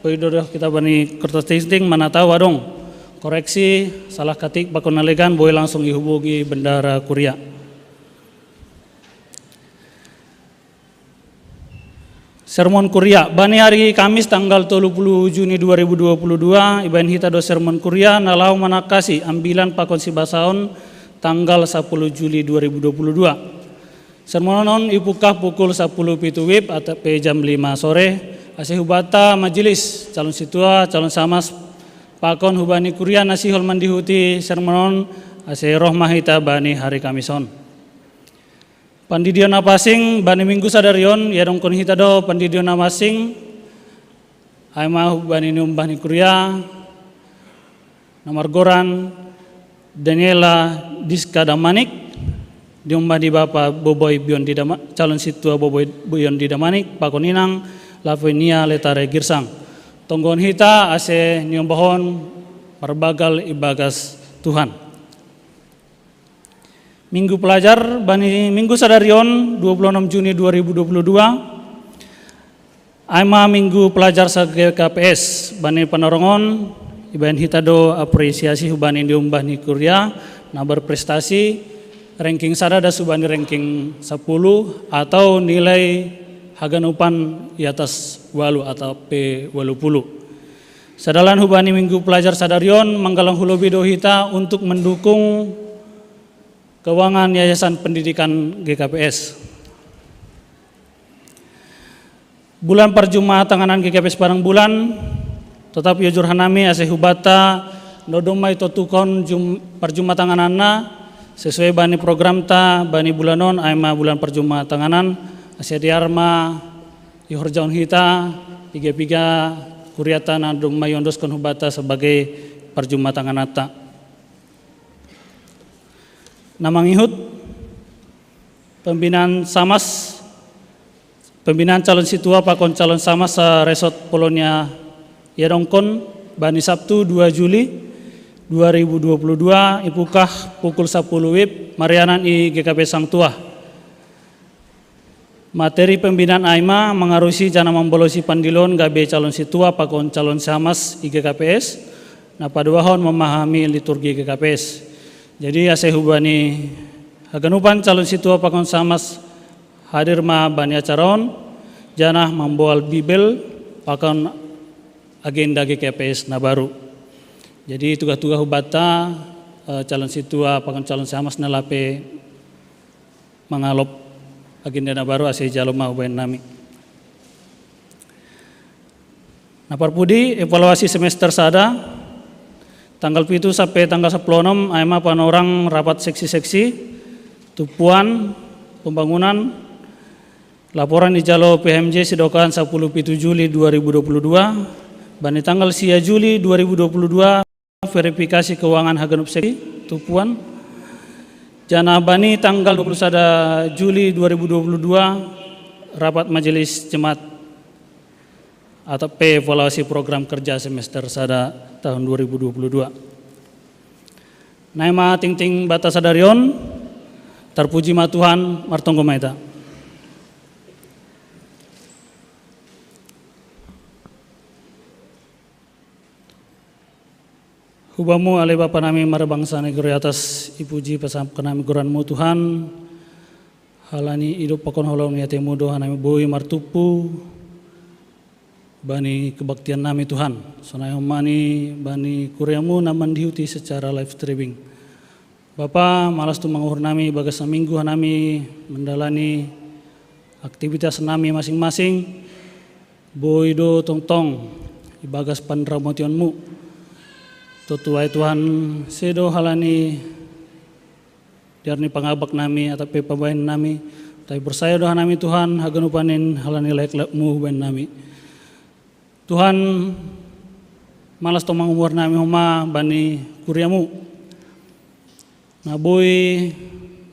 boi idah kita bani kortas tingting, mana tau adong koreksi, salah katik pakon na legan boi langsung ihubungi bendahara kuria. Sermon kuria bani hari Kamis tanggal tolu puluh Juni dua ribu dua puluh dua, ibaen hita do sermon kuria na laho manangkasi ambilan pakon sibasaon tanggal sapuluh Juli dua ribu dua puluh dua. Sermon on ipungkah pukul sapuluh pitu wib atau pe jam lima sore, ase hubatta majelis, calon situa, calon samas, pakon hubani kuria na sihol mandihuti sermon on, ase roh ma hita bani hari Kamis on. Pandidion na pansing bani minggu sadari on, iadongkon hita do pandidion na pansing, ai ma hubani niumbah ni kuria, na margoran Daniela Diska Damanik, diumbah ni Bapa Boboi Biondi Dama, calon situa Boboi Biondi Damanik, pakon Inang Lavinia Letare Girsang. Tonggohon hita ase niumbah on marbagal ibagas Tuhan. Minggu pelajar bani minggu sadari on, dua puluh enam Juni dua ribu dua puluh dua, ai ma minggu pelajar sa-G K P S. Bani panorang on, ibaen hita do apresiasi hubani niumbah ni kuria na berprestasi, ranking sada das hubani ranking sapuluh, atau nilai haganupan i atas walu atau pe walu puluh. Sadalan hubani minggu pelajar sadari on, manggalang hu lobi do hita untuk mendukung keuangan Yayasan Pendidikan G K P S. Bulan parjumatanganan G K P S Padang Bulan, totap iojur hanami ase hubatta, na domma itontuhon jum, parjumatangananna, sesuai bani programta bani bulan on, ai ma bulan parjumatanganan, ase dear ma ihorjahon hita piga-piga kuriata na domma iondoskon hubatta sebagai parjumatangananta. Na mangihut pembinaan samas, pembinaan calon situa pakon calon samas sa Resort Polonia Yadongkon bani Sabtu dua Juli dua ribu dua puluh dua ipukah pukul sapuluh wib marianan i G K P Sang Tua. Materi pembinaan ai ma mangarusi janah mambolosi pandilon gabe calon situa pakon calon samas i G K P S, na paduahon memahami liturgi G K P S. Jadi ase hubani haganupan calon situa pakon samas hadir ma bani acara on, janah mamboal Bibel pakon agenda G K P S na baru. Jadi tugah-tugah hubanta eh, calon situa pakon calon samas na lape mangalop agenda na baru ase jalo ma hubaen nami. Na parpudi evaluasi semester sada, tanggal pitu sampai tanggal sepuluh enam ai ma panorang rapat seksi-seksi, tupuan, pembangunan, laporan ijalo P H M J sidokaan sapuluh pitu Juli dua ribu dua puluh dua, bani tanggal sia Juli dua ribu dua puluh dua verifikasi keuangan haganup seksi, tupuan, janah bani tanggal dua puluh sada Juli dua ribu dua puluh dua rapat majelis jemaat atau pe evaluasi program kerja semester sada tahun dua ribu dua puluh dua. Naima tingting bata sadarion, terpuji ma Tuhan, martonggo ma ita. Hubamu ale Bapa nami marbangsa negeri atas, ipuji pasamkan nami goranmu Tuhan. Halani idop pakon holong ni atemu do hanami boi martumpu bani kebaktian nami Tuhan. Sonai homani bani kuriamu na mandihuti secara live streaming. Bapa, malas tu manguhur nami bagas saminggu hanami mendalani aktivitas nami masing-masing. Boi do tongtong ibagas panramotionmu. Totu ai Tuhan, sedo halani diar ni pangabak nami atau pe pambahen nami, tapi percaya do hanami Tuhan, haganupan in halani layak-layakmu hubaen nami. Tuhan, malas tong mangumuhur nami homa bani kuriamu. Na boi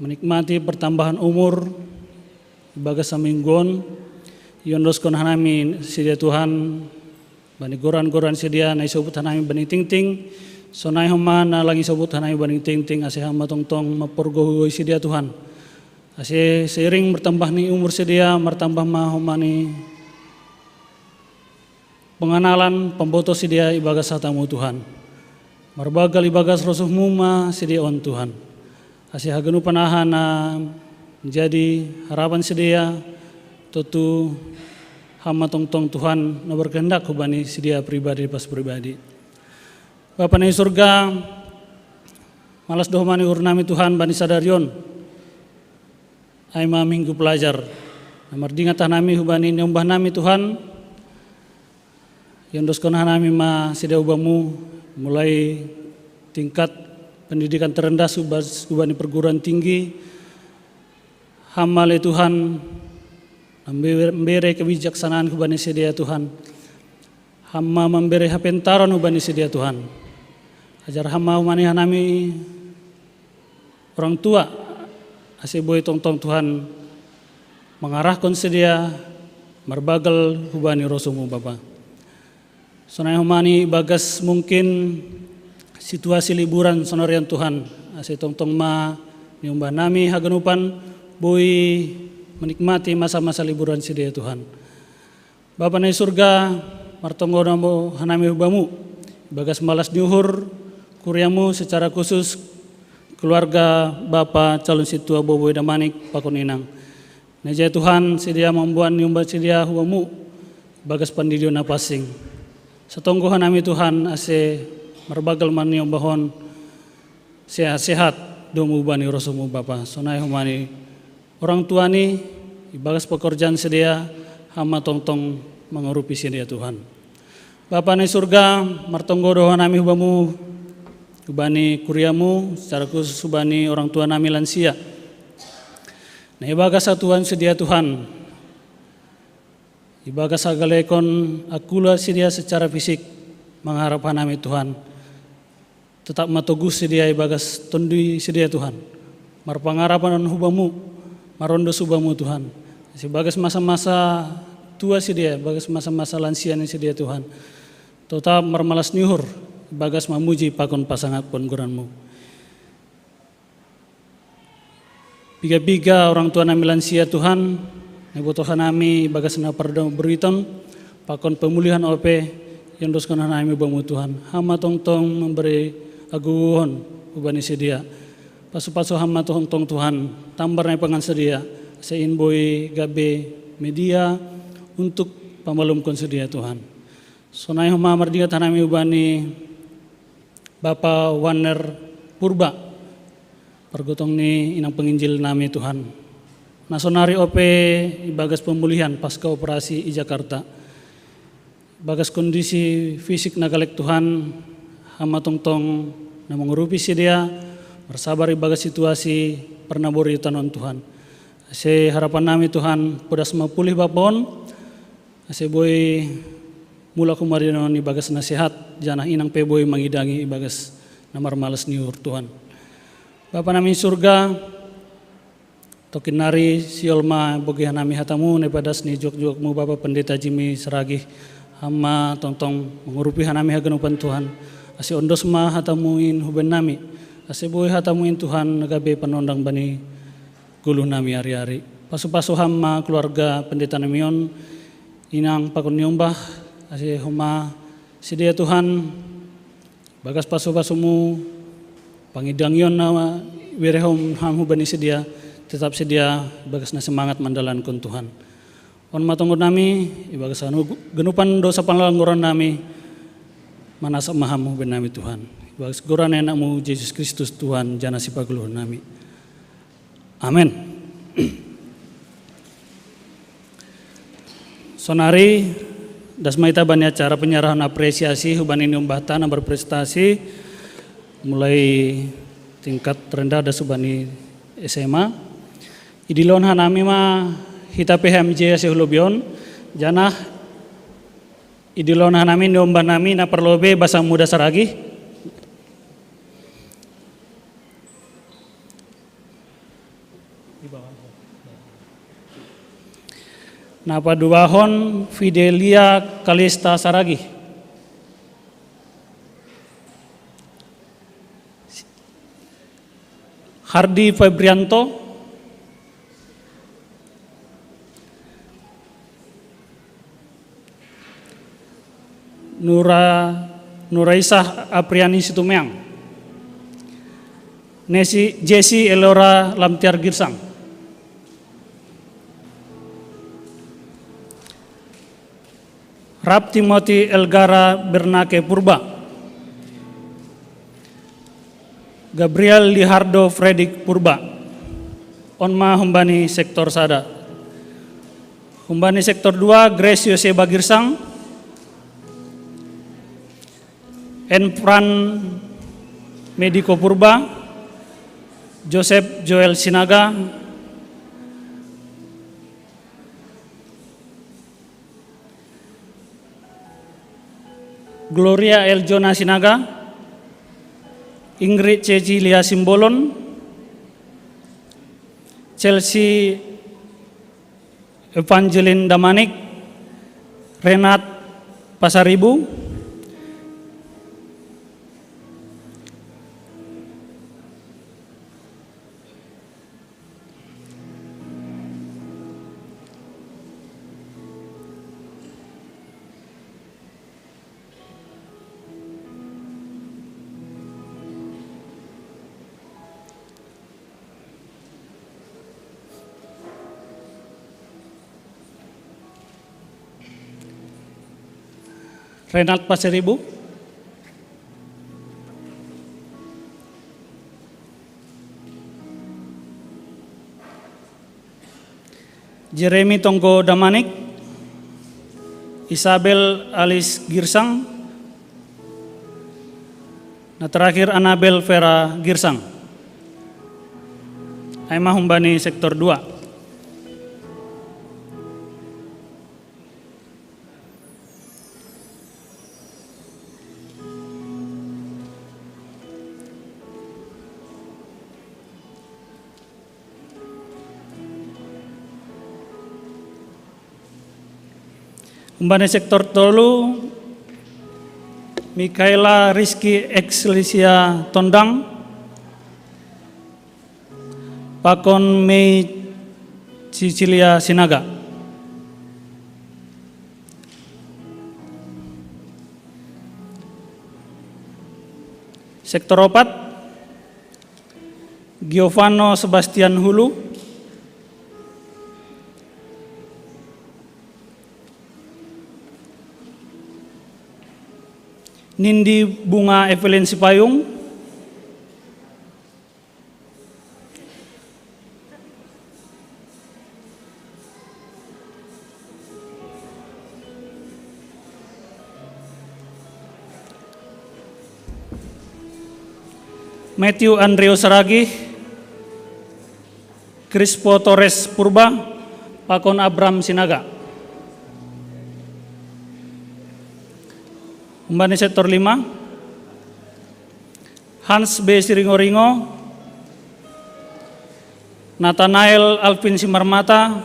menikmati pertambahan umur ibagas saminggu on, iondoskon hanami sidia Tuhan, bani goran-goran sidia na isobut hanami bani tingting, sonai homa na lang isobut hanami bani tingting, ase homa tongtong maporgohugoi sidia Tuhan. Ase seiring bertambah ni umur sidia, martambah ma homa ni penganalan pamboto sidia ibagas hatamu Tuhan. Marbagal ibagas rosuhmu ma sidia on Tuhan. Ase haganupan aha na menjadi harapan sidia, totu homa tongtong Tuhan na berkehendak hubani sidia pribadi pas pribadi. Bapa na i surga, malas do homa ni uhur nami Tuhan bani sadarion. Ai ma minggu pelajar. Na mardingat hanami hubani niombah nami Tuhan, iondoskon hanami ma sidia hubamu, mulai tingkat pendidikan terendah hubani perguruan tinggi. Ham ma ale Tuhan, mambere kebijaksanaan hubani sidia Tuhan. Ham ma mambere hapentaron hubani sidia Tuhan. Ajar ham ma hubani hanami orang tua, ase boi tongtong Tuhan mangarahkon sidia marbagal hubani rosuhmu Bapa. Sonai homa ni ibagas mungkin situasi liburan sonarion Tuhan, ase tongtong ma niombah nami haganupan boi menikmati masa-masa liburan sidia Tuhan. Bapa na i surga, martonggo do hanami hubamu ibagas malas ni uhur kuriamu secara khusus keluarga Bapa calon situa Bobo Damanik pakon inang. Na ijai Tuhan sidia mamboan niombah sidia hubamu ibagas pandidion na pansing. Satonggo hanami Tuhan ase marbagal ma niombahon sehat-sehat domu bani rosuhmu Bapa. Sonai homa ni orang tua ni ibagas pekerjaan sidia, ham ma tongtong mangurupi sidia Tuhan. Bapa na i surga, martonggo do hanami hubamu, hubani kuriamu, secara khusus hubani orang tua nami lansia. Na ibagas satuan sidia Tuhan, ibagas hagalekon akula sidia secara fisik, mangharap hanami Tuhan. Tetap ma toguh sidia ibagas tondui sidia Tuhan. marpangarapan hubamu, marondo hubamu Tuhan. Ibagas masa-masa tua si dia, ibagas masa-masa lansia ni si dia Tuhan. Totap marmalas ni uhur, ibagas mamuji pakon pasangapkon goranmu. Piga-piga orang tua nami lansia Tuhan, na iboto hanami ibagas na parburiton, pakon pemulihan ope, iondoskon hanami hubamu Tuhan. Ham ma tongtong mambere hagogoon hubani si dia. Pasu-pasu ham ma tongtong Tuhan, tambar nai pangan si dia, asa in boi gabe media untuk pamalumkon si dia Tuhan. Sonai homa mardingat hanami hubani Bapa Wanner Purba, pargotong ni inang penginjil nami Tuhan. Na sonari ope ibagas pemulihan pasca operasi i Jakarta. Ibagas kondisi fisik na galek Tuhan, ham ma tongtong na mangurupi si dia, marsabar ibagas situasi parnaboritanon Tuhan. Ase harapan nami Tuhan, podas ma pulih bapa on, ase boi mulak humarianon ibagas na sehat, janah inang pe boi mangidangi ibagas na marmalas ni uhur Tuhan. Bapa nami surga, tokin nari sihol ma bogei hanami hatamu, na ipadas ni juak-juakmu Bapa Pendeta Jimmy Saragih, ham ma tongtong mangurupi hanami haganupan Tuhan, ase ondos ma hatamu in hubaen nami, ase boi hatamu in Tuhan na gabe panondang bani goluh nami ari-ari. Pasu-pasu ham ma keluarga pendeta nami on, inang pakon niombah, ase homa si dia Tuhan, ibagas pasu-pasumu, pangidangion na iberehon ham hubani si dia, tetap si dia ibagas na semangat mandalankon Tuhan. On ma tonggo nami, ibagas hanu ganupan dosa pangalanggoran nami, manasap ma ham hubaen nami Tuhan. Ibagas goran ni anakmu Jesus Kristus Tuhan, janah sipagoluh nami. Amen. Sonari, das ma hita bani acara penyerahan apresiasi hubani niombahta na berprestasi, mulai tingkat rendah das hubani S M A. Idilon hanami ma hita P H M J ase hu lobi on, janah idilon hanami niombah nami na parlobei basa muda Saragih. Na paduahon Fidelia Kalista Saragih. Hardi Febrianto, Nura, Nuraisah Apriani Situmeang, Nesi, Jesi Elora Lamtiar Girsang, Rap Timothy Elgara Bernake Purba, Gabriel Lihardo Fredrik Purba. On ma humbani sektor sada. Humbani sektor dua, Grace Yoseba Girsang, Enfran Mediko Purba, Joseph Joel Sinaga, Gloria Eljona Sinaga, Ingrid Cecilia Simbolon, Chelsea Evangeline Damanik, Renat Pasaribu, Renat Pasaribu, Jeremy Tonggo Damanik, Isabel Alice Girsang, na terakhir Anabel Vera Girsang. Ai ma humbani sektor dua. Umbani sektor tolu, Mikaela Rizky Eksilisia Tondang, pakon Mei Cicilia Sinaga. Sektor opat, Giovanno Sebastian Hulu, Nindi Bunga Evelyn Sipayung, Matthew Andreo Saragih, Crispo Torres Purba, pakon Abram Sinaga. Umbani sektor lima, Hans B Siringoringo, Nathanael Alvin Simarmata,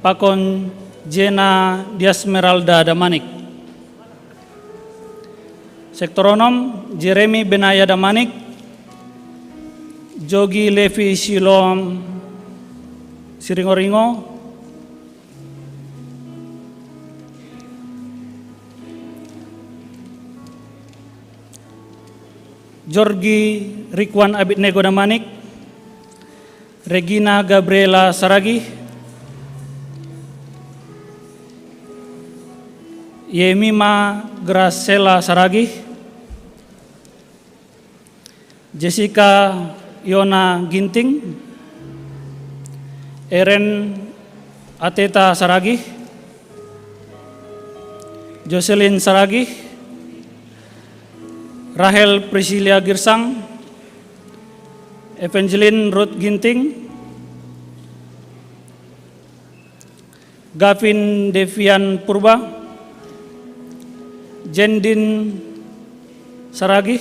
pakon Jena Diasmeralda Damanik. Sektor onom, Jeremy Benaya Damanik, Jogi Levi Silom Siringoringo, Jorgi Rikwan Abednego Damanik, Regina Gabriela Saragih, Yemima Gracela Saragih, Jessica Yona Ginting, Eren Ateta Saragih, Jocelyn Saragih, Rahel Priscilia Girsang, Evangeline Ruth Ginting, Gavin Devian Purba, Jendin Saragih,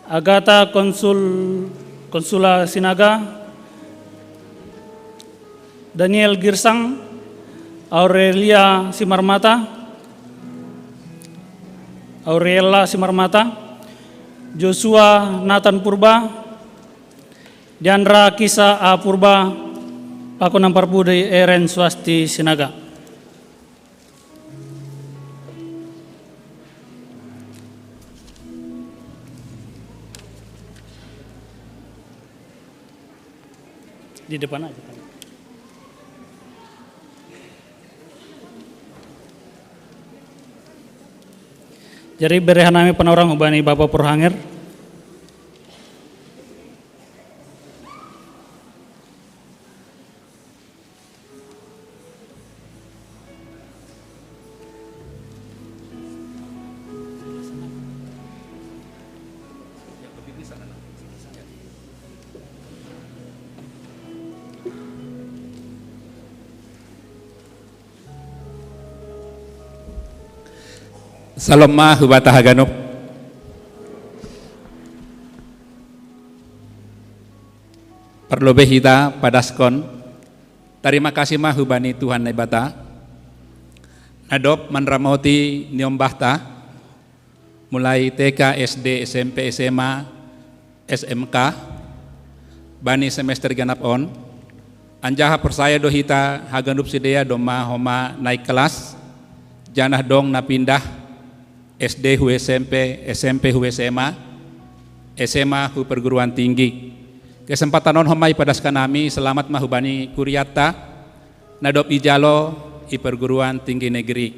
Agatha Konsul, Konsula Sinaga, Daniel Girsang, Aurelia Simarmata, Aurella Simarmata, Joshua Nathan Purba, Diandra Kisa A Purba, pakon Amparpudi Eren Swasti Sinaga. Di depan aja. Jadi bere hanami panorang hubani Bapa Purhanger. Salom ma hubata haganup. Parlobei hita padaskon tarima kasih ma hubani Tuhan Naibata, na dob manramoti niombahta, mulai T K, S D, S M P, S M A, S M K, bani semester ganap on, anjaha porsaya do hita haganup sidea domma homa naik kelas, janah dong na pindah, S D hu S M P, S M P hu S M A, S M A hu perguruan tinggi. Kesempatan on homa ipadaskan hami, selamat ma hubani kuriatta, na dob ijalo i perguruan tinggi negeri.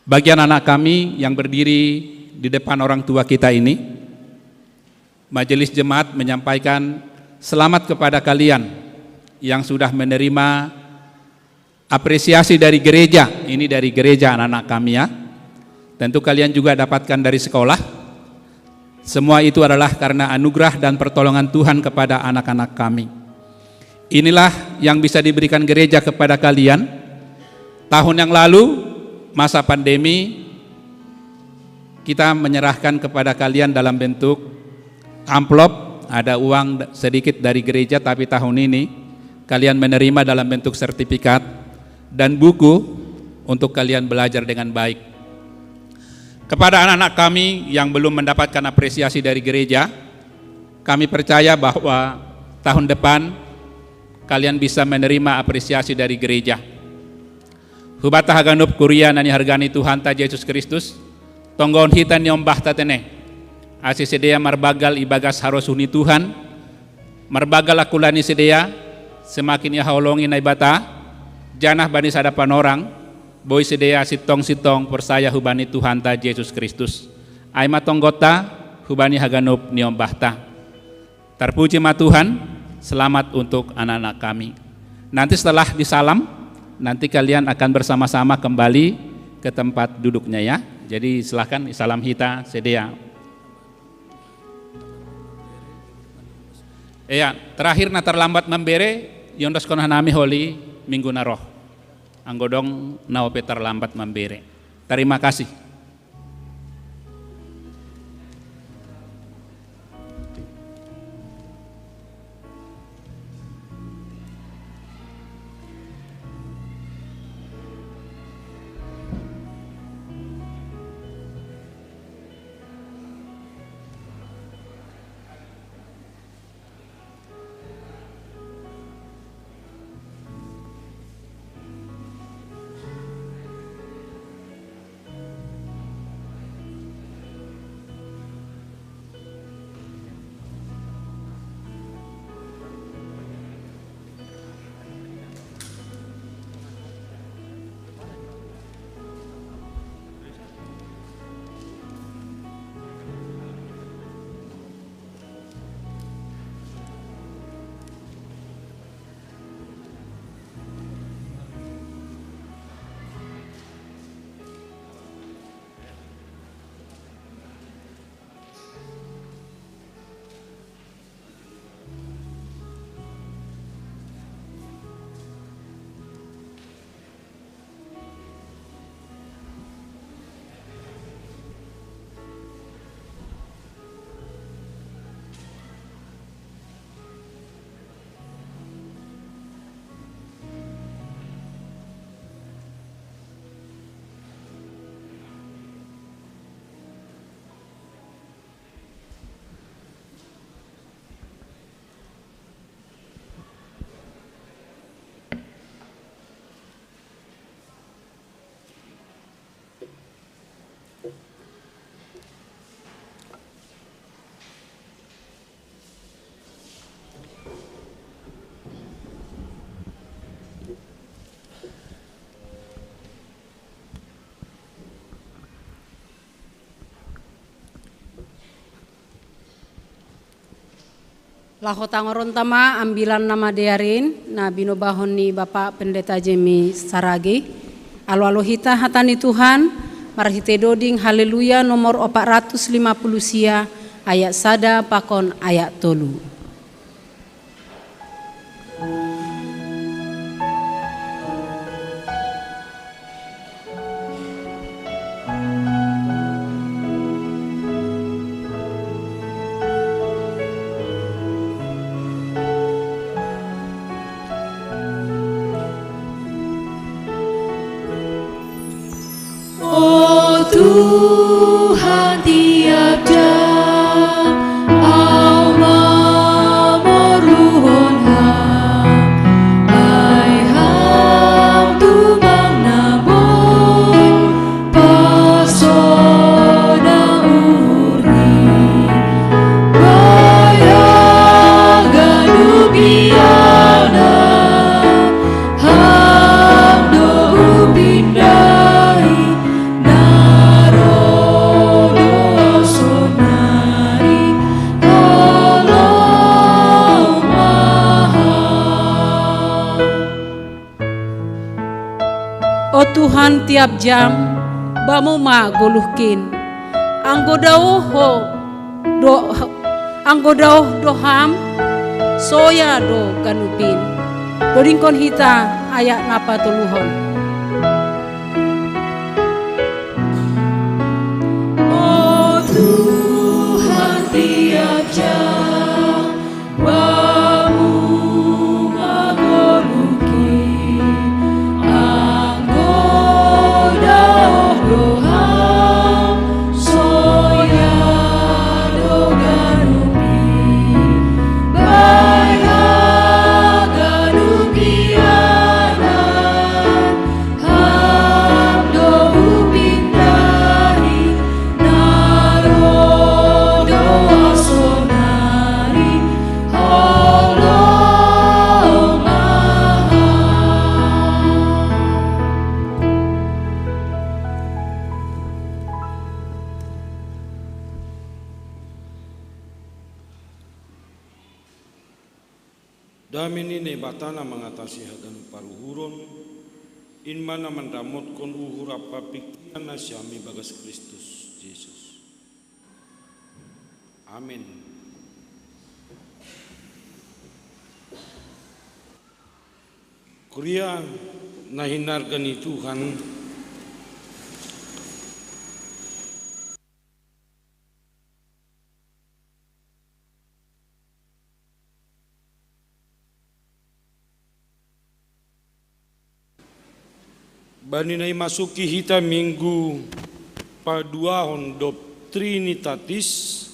Bagi anak-anak kami yang berdiri di depan orang tua kita ini, Majelis Jemaat menyampaikan selamat kepada kalian yang sudah menerima apresiasi dari gereja. Ini dari gereja, anak-anak kami, ya. Tentu kalian juga dapatkan dari sekolah. Semua itu adalah karena anugerah dan pertolongan Tuhan kepada anak-anak kami. Inilah yang bisa diberikan gereja kepada kalian. Tahun yang lalu, masa pandemi, kita menyerahkan kepada kalian dalam bentuk amplop, ada uang sedikit dari gereja, tapi tahun ini kalian menerima dalam bentuk sertifikat dan buku untuk kalian belajar dengan baik. Kepada anak-anak kami yang belum mendapatkan apresiasi dari gereja, kami percaya bahwa tahun depan kalian bisa menerima apresiasi dari gereja. Hubata haganup kuria nani hargani Tuhanta Jesus Kristus, tonggohon hita ni ombahta tene. Asi sidea marbagal ibagas harosuh ni Tuhan, marbagal akulani sidea, semakin ia haholongi Naibata, janah bani sada panorang, boi sidea sintong-sintong porsaya hubani Tuhanta Jesus Kristus. Ai ma tonggotta hubani haganup ni ombahta. Terpuji ma Tuhan, selamat untuk anak-anak kami. Nanti setelah disalam, nanti kalian akan bersama-sama kembali ke tempat duduknya ya. Jadi silahkan salam hita sidea. Ya, terakhir na terlambat mambere, iondoskon hanami holi minggu na roh. Anggo dong na ope terlambat mambere. Terima kasih. Laho tangoronta ma ambilan na madear in, na binobahon ni Bapak Pendeta Jemi Saragi. Alo-alo hita hata ni Tuhan, marhite doding Haleluya nomor opat ratus lima puluh sia, ayat sada pakon ayat tolu. O Tuhan, tiap jam Au mamorluhon Ham, ai Ham tumang na boi pasonang uhurni. Baya ganup iana Ham do hupindahi na ro do sonari, holong ma Ham. O Tuhan, tiap jam Bamu ma goluhkin. Anggo daoh ho do, anggo daoh do Ham, soya do ganup in. Dodingkon hita ayat na patoluhon. O Tuhan, tiap jam Bamu ma Dame ni Naibata na mangatasi haganup paruhuron, in ma na mandamotkon uhur ampa pingkiran nasiam ibagas Kristus Jesus. Amin. Kuria na hinarga ni Tuhan, bani na imasuki hita minggu paduahon dob Trinitatis,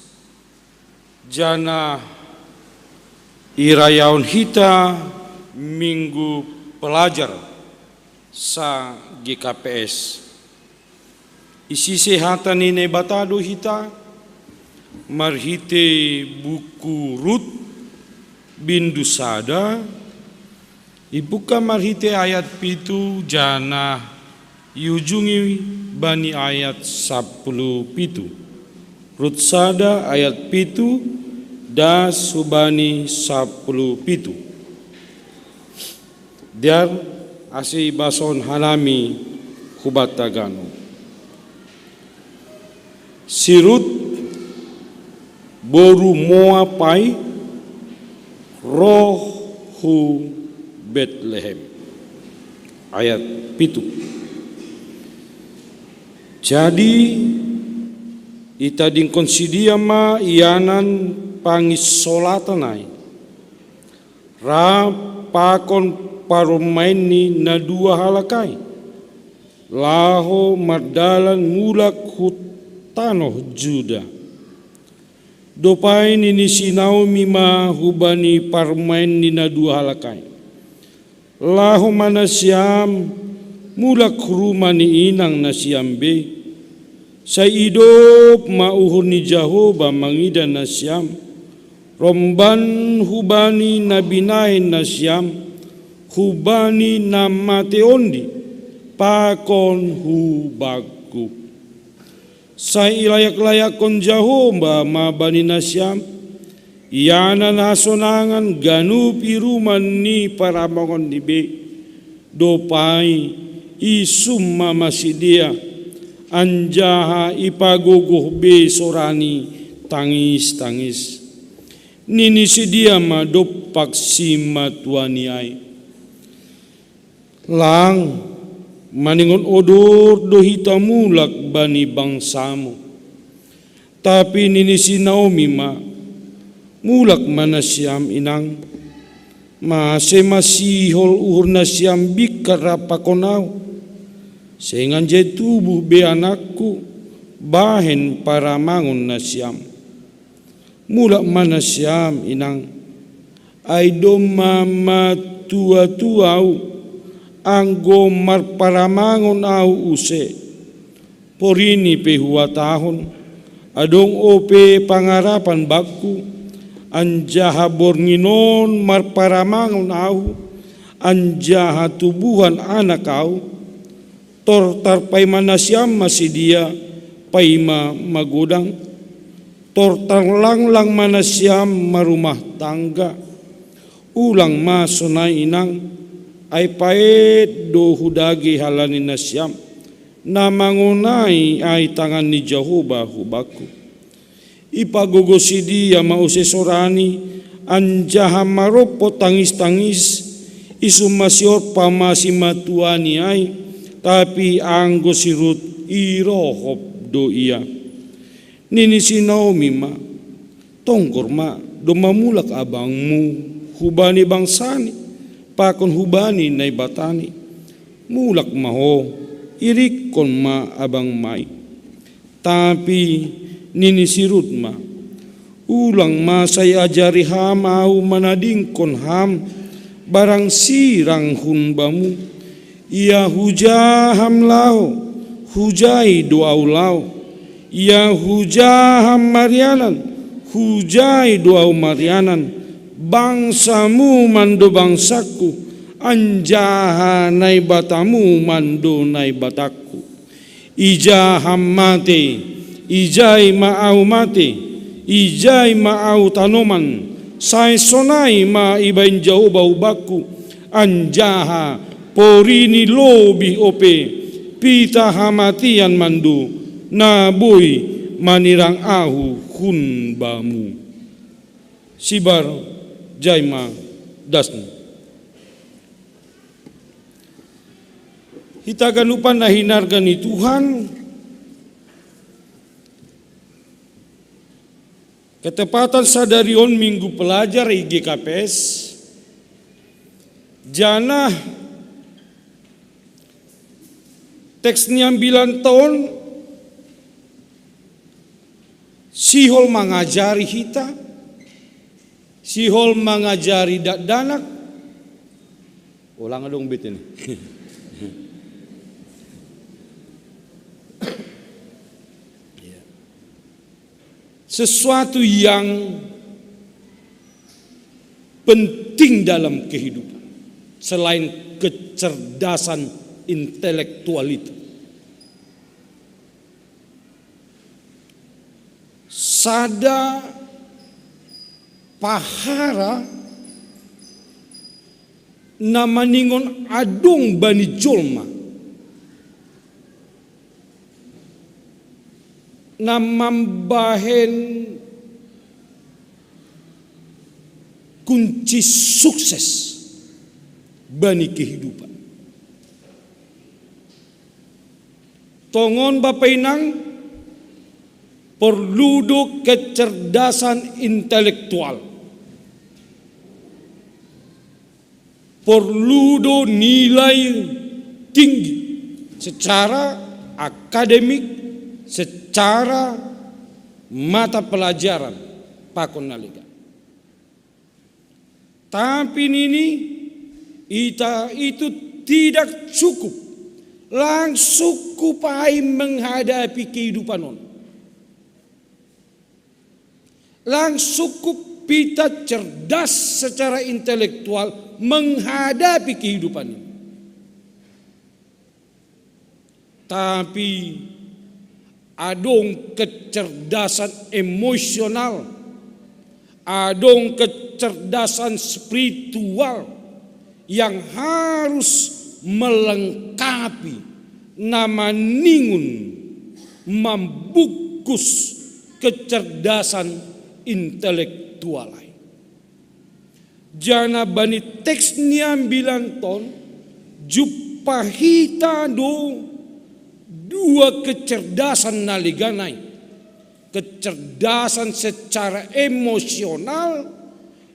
janah irayahon hita minggu pelajar sa G K P S. Isise hata ni Naibata do hita, marhitei buku Rut, bindu sada, ibuka marhitei ayat pitu janah iujungi bani ayat sapuluh pitu. Rut sada ayat pitu, das hubani sapuluh pitu. Dear, ase ibasaon hanami hubanta ganup. Si Rut, boru Moab ai, roh hu Betlehem. Ayat pitu. Jadi, itadingkon sidea ma ianan panginsolatan ai, rap pakon parumaenni na dua halak ai, laho mardalan mulak hu tanoh Juda. Dob ai nini si Naomi ma hubani parumaenni na dua halak ai: Laho ma nasiam mulak hu rumah ni inang nasiam be, sai idop ma uhur ni Jahowa mangidah nasiam, romban hubani na binahen nasiam, hubani na matei ondi, pakon hu bangku. Sai ilayak-layakkon Jahowa ma bani nasiam, ianan hasonangan ganup i rumah ni paramangonni be. Dob ai isumma ma sidea, anjaha ipagogoh be sorani tangis-tangis. Nini sidea ma dompak simatuani ai: Lang, maningon odor do hita mulak bani bangsamu. Tapi nini si Naomi ma: Mulak ma nasiam, inang, mase ma sihol uhur nasiam bingkat rap pakon ahu, seng anjai tubuh be anakku bahen paramangon nasiam. Mulak ma nasiam, inang, ai domma matua-tua ahu, anggo marparamangon ahu use. Porini pe huhatahon, adong ope pangarapan bangku, anjaha borngin on marparamangon ahu, anjaha tubuhan anak ahu. Tortar paima nasiam ma sidea, paima magodang. Tortar langlang ma nasiam marumah tangga. Ulang ma sonai, inang, ai paet do hudage halani nasiam, na mangonai ai tangan ni Jahowa hu bangku. Ipagogoh sidea ma use sorani, anjaha marompot tangis-tangis. Isumma si Orpa ma simatuani ai, tapi anggo si Rut irohop do ia. Nini si Naomi ma: Tonggor ma, domma mulak abangmu hubani bangsani, pakon hubani Naibatani. Mulak ma ho, irikkon ma abangma i. Tapi nini si Rut ma: Ulang ma sai ajari ham ahu manadingkon ham barang sirang hun bamu. Ia huja ham laho, hujai do ahu laho. Ia huja ham marianan, hujai do ahu marianan. Bangsamu mando bangsangku, anjaha Naibatamu mando Naibatangku. Ija ham mate, ijai ma ahu mate, ijai ma ahu tanoman, Sai sonai ma ibaen Jahowa ubaku, anjaha porini lobi ope, pita hamatian mando, na boi manirang ahu hun bamu. Sibar jaima dasni. Hita ganupan na hinarga ni Tuhan, ketepatan sadari on Minggu Pelajar i G K P S, janah teks ni ambilan ta on sihol mangajari hita, sihol mangajari dakdanak. Ulang dong bit ini. Ya. Sesuatu yang penting dalam kehidupan selain kecerdasan intelektual itu. Sada pahara na maningon adong bani jolma, na mambahen kunci sukses bani kehidupan. Tongon Bapa Inang, porlu do kecerdasan intelektual. Porlu do nilai tinggi secara akademik, secara mata pelajaran pakon na legan. Tapi nini, ita itu tidak cukup. Lang sungkup ai menghadapi kehidupan on. Lang sungkup hita cerdas secara intelektual menghadapi kehidupan ini. Tapi adong kecerdasan emosional, adong kecerdasan spiritual yang harus melengkapi na maningon mambungkus kecerdasan intelektual ai. Janah bani teks ni ambilan ta on, jumpa hita do dua kecerdasan na legan ai. Kecerdasan secara emosional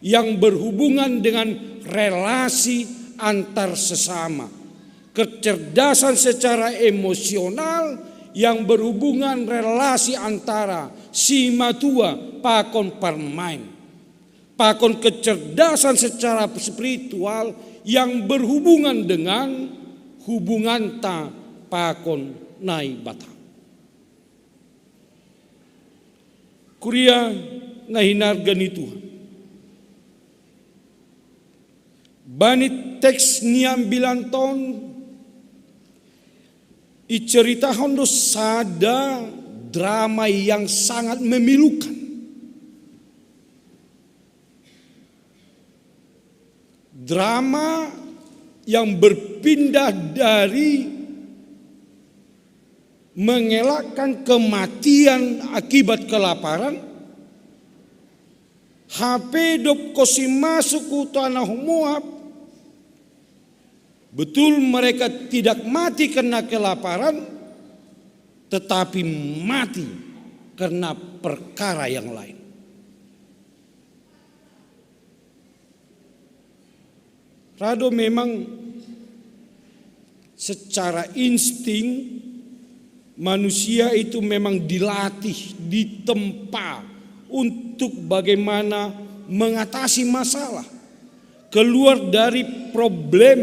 yang berhubungan dengan relasi antar sesama. Kecerdasan secara emosional yang berhubungan relasi antara si matua pakon parumaen. Pakon kecerdasan secara spiritual yang berhubungan dengan hubunganta pakon Naibata. Kuria na hinarga ni Tuhan. Bani teks ni ambilan ta on, iceritahon do sada drama yang sangat memilukan. Drama yang berpindah dari mengelakkan kematian akibat kelaparan, hape dob kosi masuk hu tanah Moab, betul mereka tidak mati karena kelaparan, tetapi mati karena perkara yang lain. Ra do memang secara insting manusia itu memang dilatih, ditempa untuk bagaimana mengatasi masalah, keluar dari problem,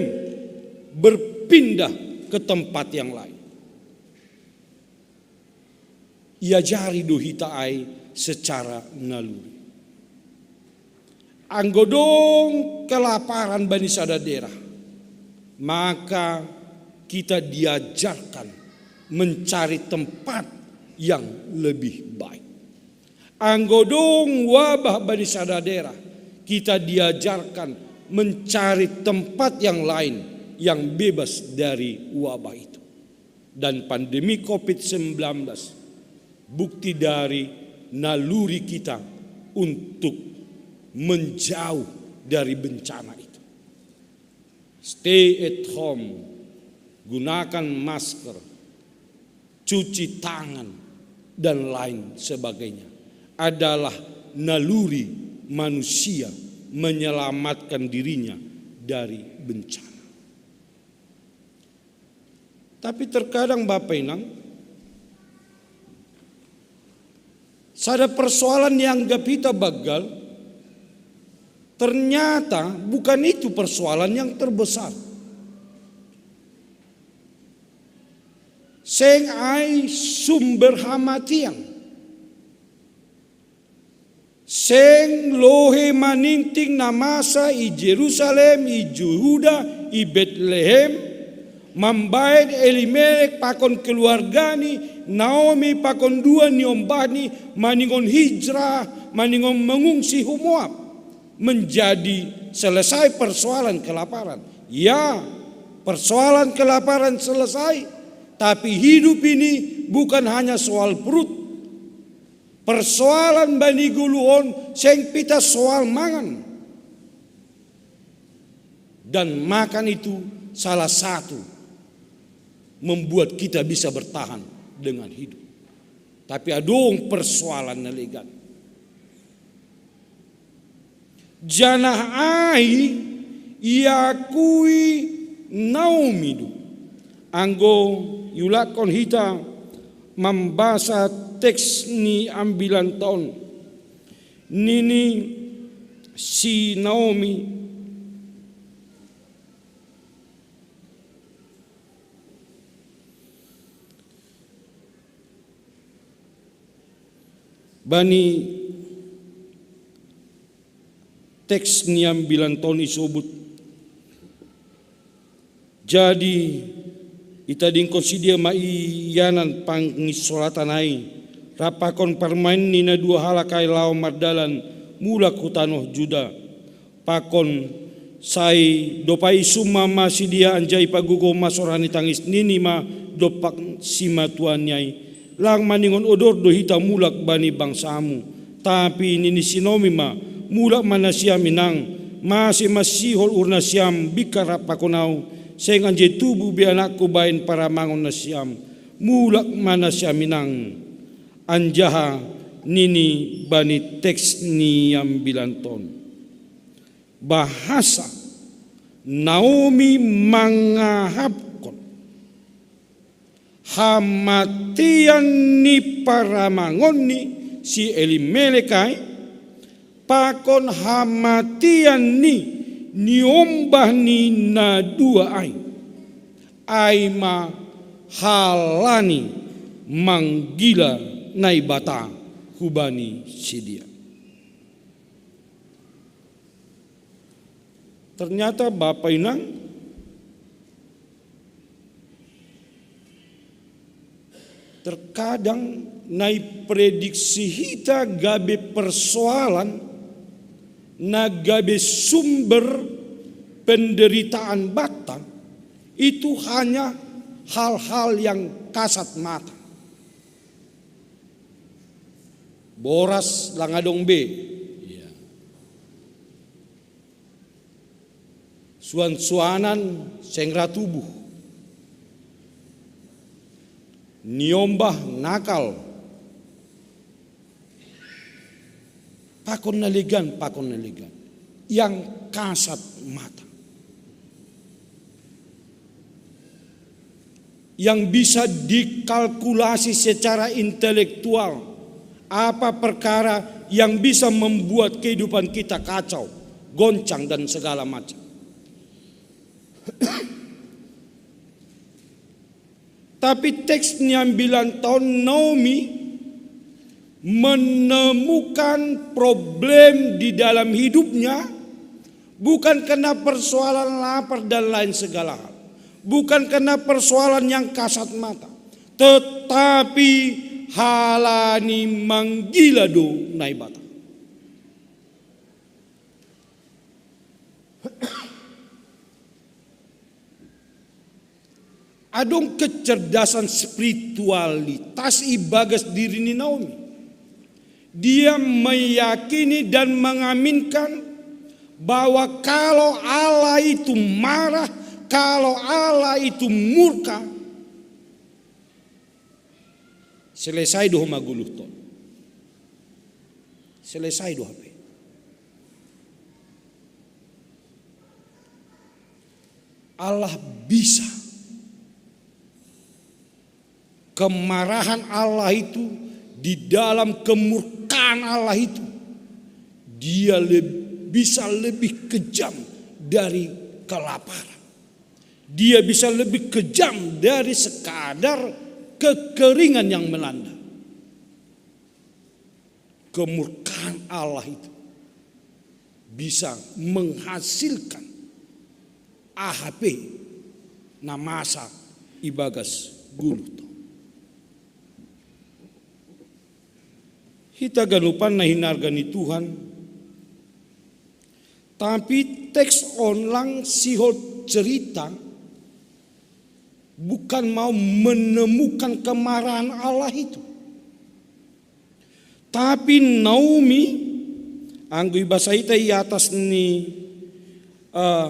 berpindah ke tempat yang lain. Iajari do hita ai secara naluri. Anggo dong kelaparan bani sada daerah, maka kita diajarkan mencari tempat yang lebih baik. Anggo dong wabah bani sada daerah, Kita diajarkan mencari tempat yang lain yang bebas dari wabah itu. Dan pandemi covid sembilan belas bukti dari naluri kita untuk menjauh dari bencana itu. Stay at home, gunakan masker, cuci tangan, dan lain sebagainya adalah naluri manusia menyelamatkan dirinya dari bencana. Tapi terkadang Bapak Inang, sada persoalan yang anggap kita bagal, ternyata bukan itu persoalan yang terbesar. Seng ai sumber hamatian. Seng lohe maninting na masa i Jerusalem, i Juhuda, i Betlehem, mambaen Elimelek pakon keluargani, Naomi pakon dua ni ombahni, maningon hijrah, maningon mengungsi hu Moab, menjadi selesai persoalan kelaparan. Ya, persoalan kelaparan selesai, tapi hidup ini bukan hanya soal perut. Persoalan bani goluh on seng pita soal mangan. Dan makan itu salah satu membuat kita bisa bertahan dengan hidup. Tapi adong persoalan na legan. Janah ai iakui Naomi do. Anggo iulakkon hita mambasa teks ni ambilan taon, nini si Naomi, bani teks ni ambilan taon isobut. Jadi itadingkon sidea ma ianan pangisolatan ai, rap pakon parumaenni na dua halak ai laho mardalan mulak hu tanoh Juda. Pakon sai dob ai isumma ma sidea, anjaha ipagogoh ma sora ni tangis nini ma dompak simatuanni ai, lang maningon odor do hita mulak bani bangsamu. Tapi nini si Naomi ma, mulak ma nasiam inang, mase ma sihol uhur nasiam bingkat rap pakon ahu, seng anjaha tubu be anakku bahen paramangon nasiam. Mulak ma nasiam inang. Anjaha nini bani teks ni ambilan taon, bahasa Naomi mangahapkon hamatean ni paramangonni si Elimelek ai, pakon hamatean ni niombah ni na dua ai, ai ma halani manggila Naibata hubani sidea. Ternyata Bapa Inang, terkadang na iprediksi hita gabe persoalan, na gabe sumber penderitaan banta, itu hanya hal-hal yang kasat mata. Boras lang adong be. Iya. Suan-suanan seng ra tubuh. Niombah nakal. Pakon na legan, pakon na legan. Yang kasat mata. Yang bisa dikalkulasi secara intelektual, apa perkara yang bisa membuat kehidupan kita kacau, goncang, dan segala macam. Tapi teks ni ambilan taon, Naomi menemukan problem di dalam hidupnya, bukan karena persoalan lapar dan lain segala hal, bukan karena persoalan yang kasat mata, tetapi halani manggila do Naibata. Adong kecerdasan spiritualitas ibagas diri ni Naomi. Dia meyakini dan mengaminkan bahwa kalau Allah itu marah, kalau Allah itu murka, selesai do homa goluhta. Selesai do hape. Allah bisa. Kemarahan Allah itu, di dalam kemurkaan Allah itu, dia leb-, bisa lebih kejam dari kelaparan. Dia bisa lebih kejam dari sekadar kekeringan yang melanda. Kemurkaan Allah itu bisa menghasilkan aha pe na masa ibagas goluhta. Hita ganupan na hinarga ni Tuhan, tapi teks on lang sihol cerita bukan mau menemukan kemarahan Allah itu. Tapi Naomi, anggo ibasa hita i atas ni, eh,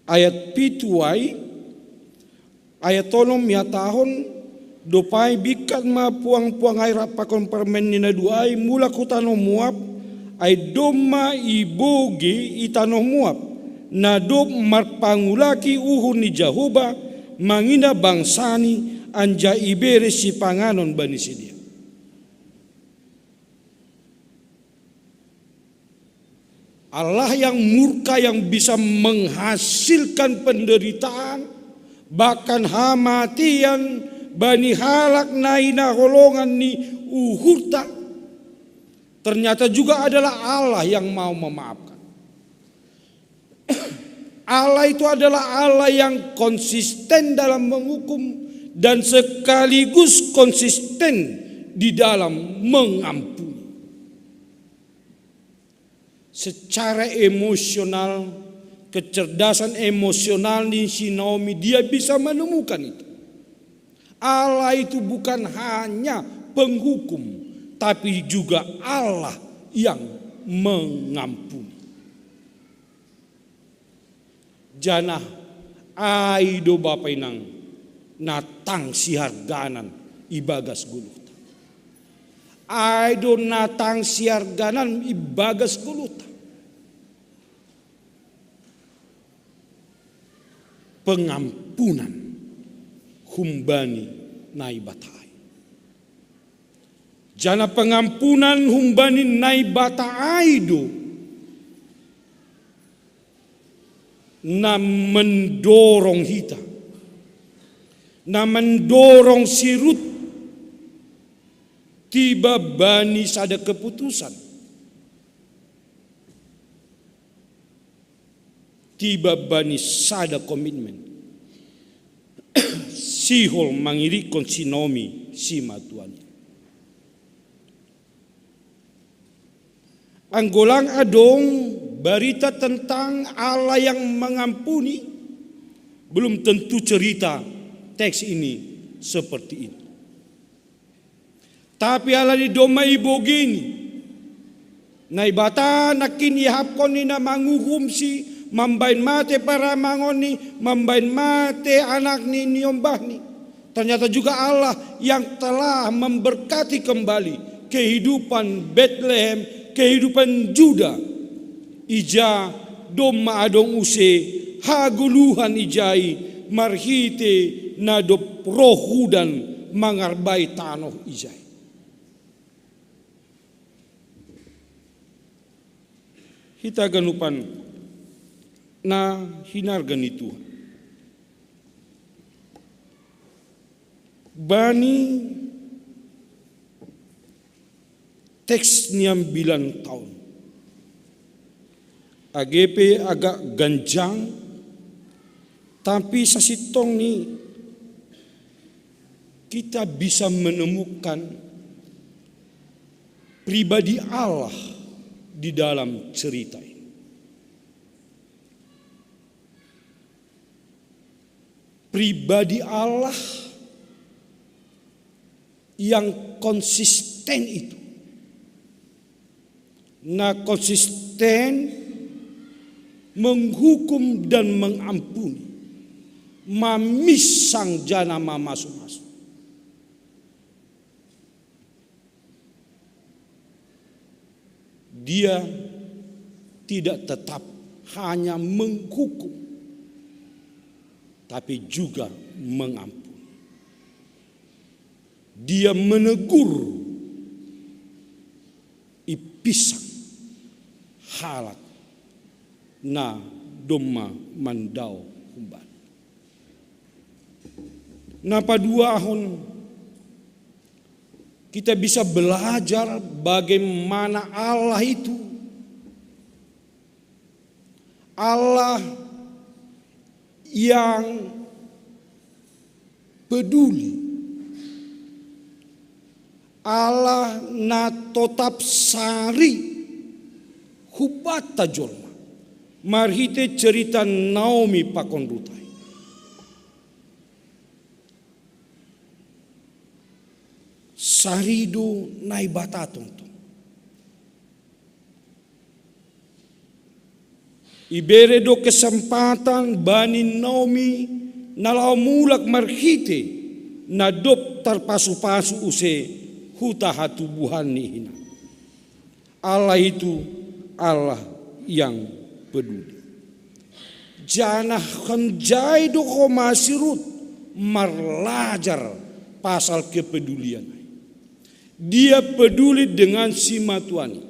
ayat pitu ai, ayat onom ihatahon, dob ai bingkat ma puang-puang ai rap pakon parumaen ni na dua ai mulak hu tanoh Moab, ai domma ibogei i tanoh Moab, na dob marpangulaki uhur ni Jahowa, mangidah bangsani, anjaha ibere sipanganon bani sidea. Allah yang murka, yang bisa menghasilkan penderitaan, bahkan hamatian bani halak na hinaholongan ni uhurta, ternyata juga adalah Allah yang mau memaafkan. Allah itu adalah Allah yang konsisten dalam menghukum dan sekaligus konsisten di dalam mengampuni. Secara emosional, kecerdasan emosional ni si Naomi, dia bisa menemukan itu. Allah itu bukan hanya penghukum, tapi juga Allah yang mengampuni. Janah ai do bapa inang na tang siharganan ibagas goluhta. Ai do na tang siharganan ibagas goluhta. Pengampunan humbani Naibata ai. Janah pengampunan humbani Naibata ai do na mendorong hita, na mendorong si Rut tiba bani sada keputusan, tiba bani sada komitmen, sihol mangirikkon si Naomi simatuan i. Anggo lang adong barita tentang Allah yang mengampuni, belum tentu cerita teks ini seperti ini. Tapi alani domma ibogei ni Naibata nangkin iahapkon ni na manguhumsi, mambahen mate paramangonni, mambahen mate anakni niombahni. Ternyata juga Allah yang telah memberkati kembali kehidupan Betlehem, kehidupan Juda. Ija domma adong use hagoluhan ijai marhite na dob roh udan mangarbai tanoh ijai. Hita ganupan na hinarga ni Tuhan. Bani teks ni ambilan taon, age pe agak ganjang, tapi sasintongni kita bisa menemukan pribadi Allah di dalam cerita ini. Pribadi Allah yang konsisten itu. Nah, konsisten menghukum dan mengampuni, mamisang jana mamasu-masu. Dia tidak tetap hanya menghukum, tapi juga mengampuni. Dia menegur, ipisang halat na domma mandao humbani. Na paduahon, kita bisa belajar bagaimana Allah itu, Allah yang peduli, Allah na totap sari humbanta jolma. Marhite cerita Naomi pakon Rut ai, sari do Naibata tongtong. Ibere do kesempatan bani Naomi na laho mulak marhite na dob tarpasu-pasu use huta hatubuanni hinan. Allah itu Allah yang peduli. Janah hanjai do homa si Rut marlajar pasal kepedulian ai. Dia peduli dengan simatuan i.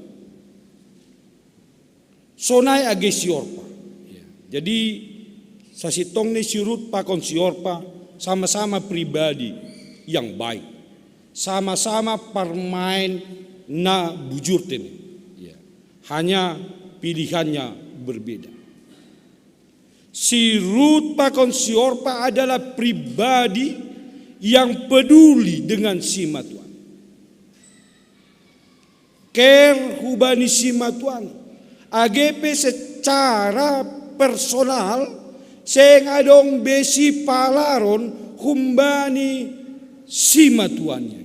Sonai age si Orpa. Ya. Jadi, sasintongni si Rut pakon si Orpa sama-sama pribadi yang baik. Sama-sama parmaen na bujur tene. Ya. Hanya pilihannya berbeda. Si Rut pakon si Orpa adalah pribadi yang peduli dengan simatuan. Care hubani simatuan. Age pe secara personal, seng adong be sipalaron humbani simatuannya.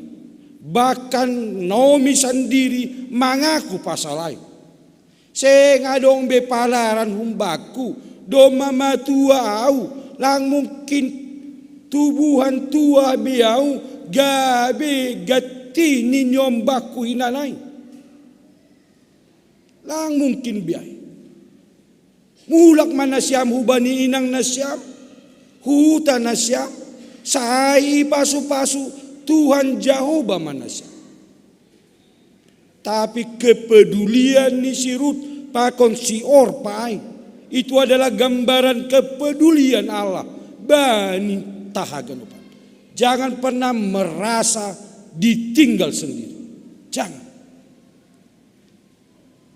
Bahkan Naomi sandiri mangaku pasal ai. Seng adong be palaran humbakku, domma matua au, lang mungkin tubuhan tua be au, gabe gatti niniombakku hinan ai. Lang mungkin be ai. Mulak ma nasiam hubani inang nasiam, huta nasiam, sai ipasu-pasu Tuhan Jahowa ma nasiam. Tapi kepedulian ni si Rut pakon si Orpa ai, itu adalah gambaran kepedulian Allah bani hita haganupan. Jangan pernah merasa ditinggal sendiri. Jangan.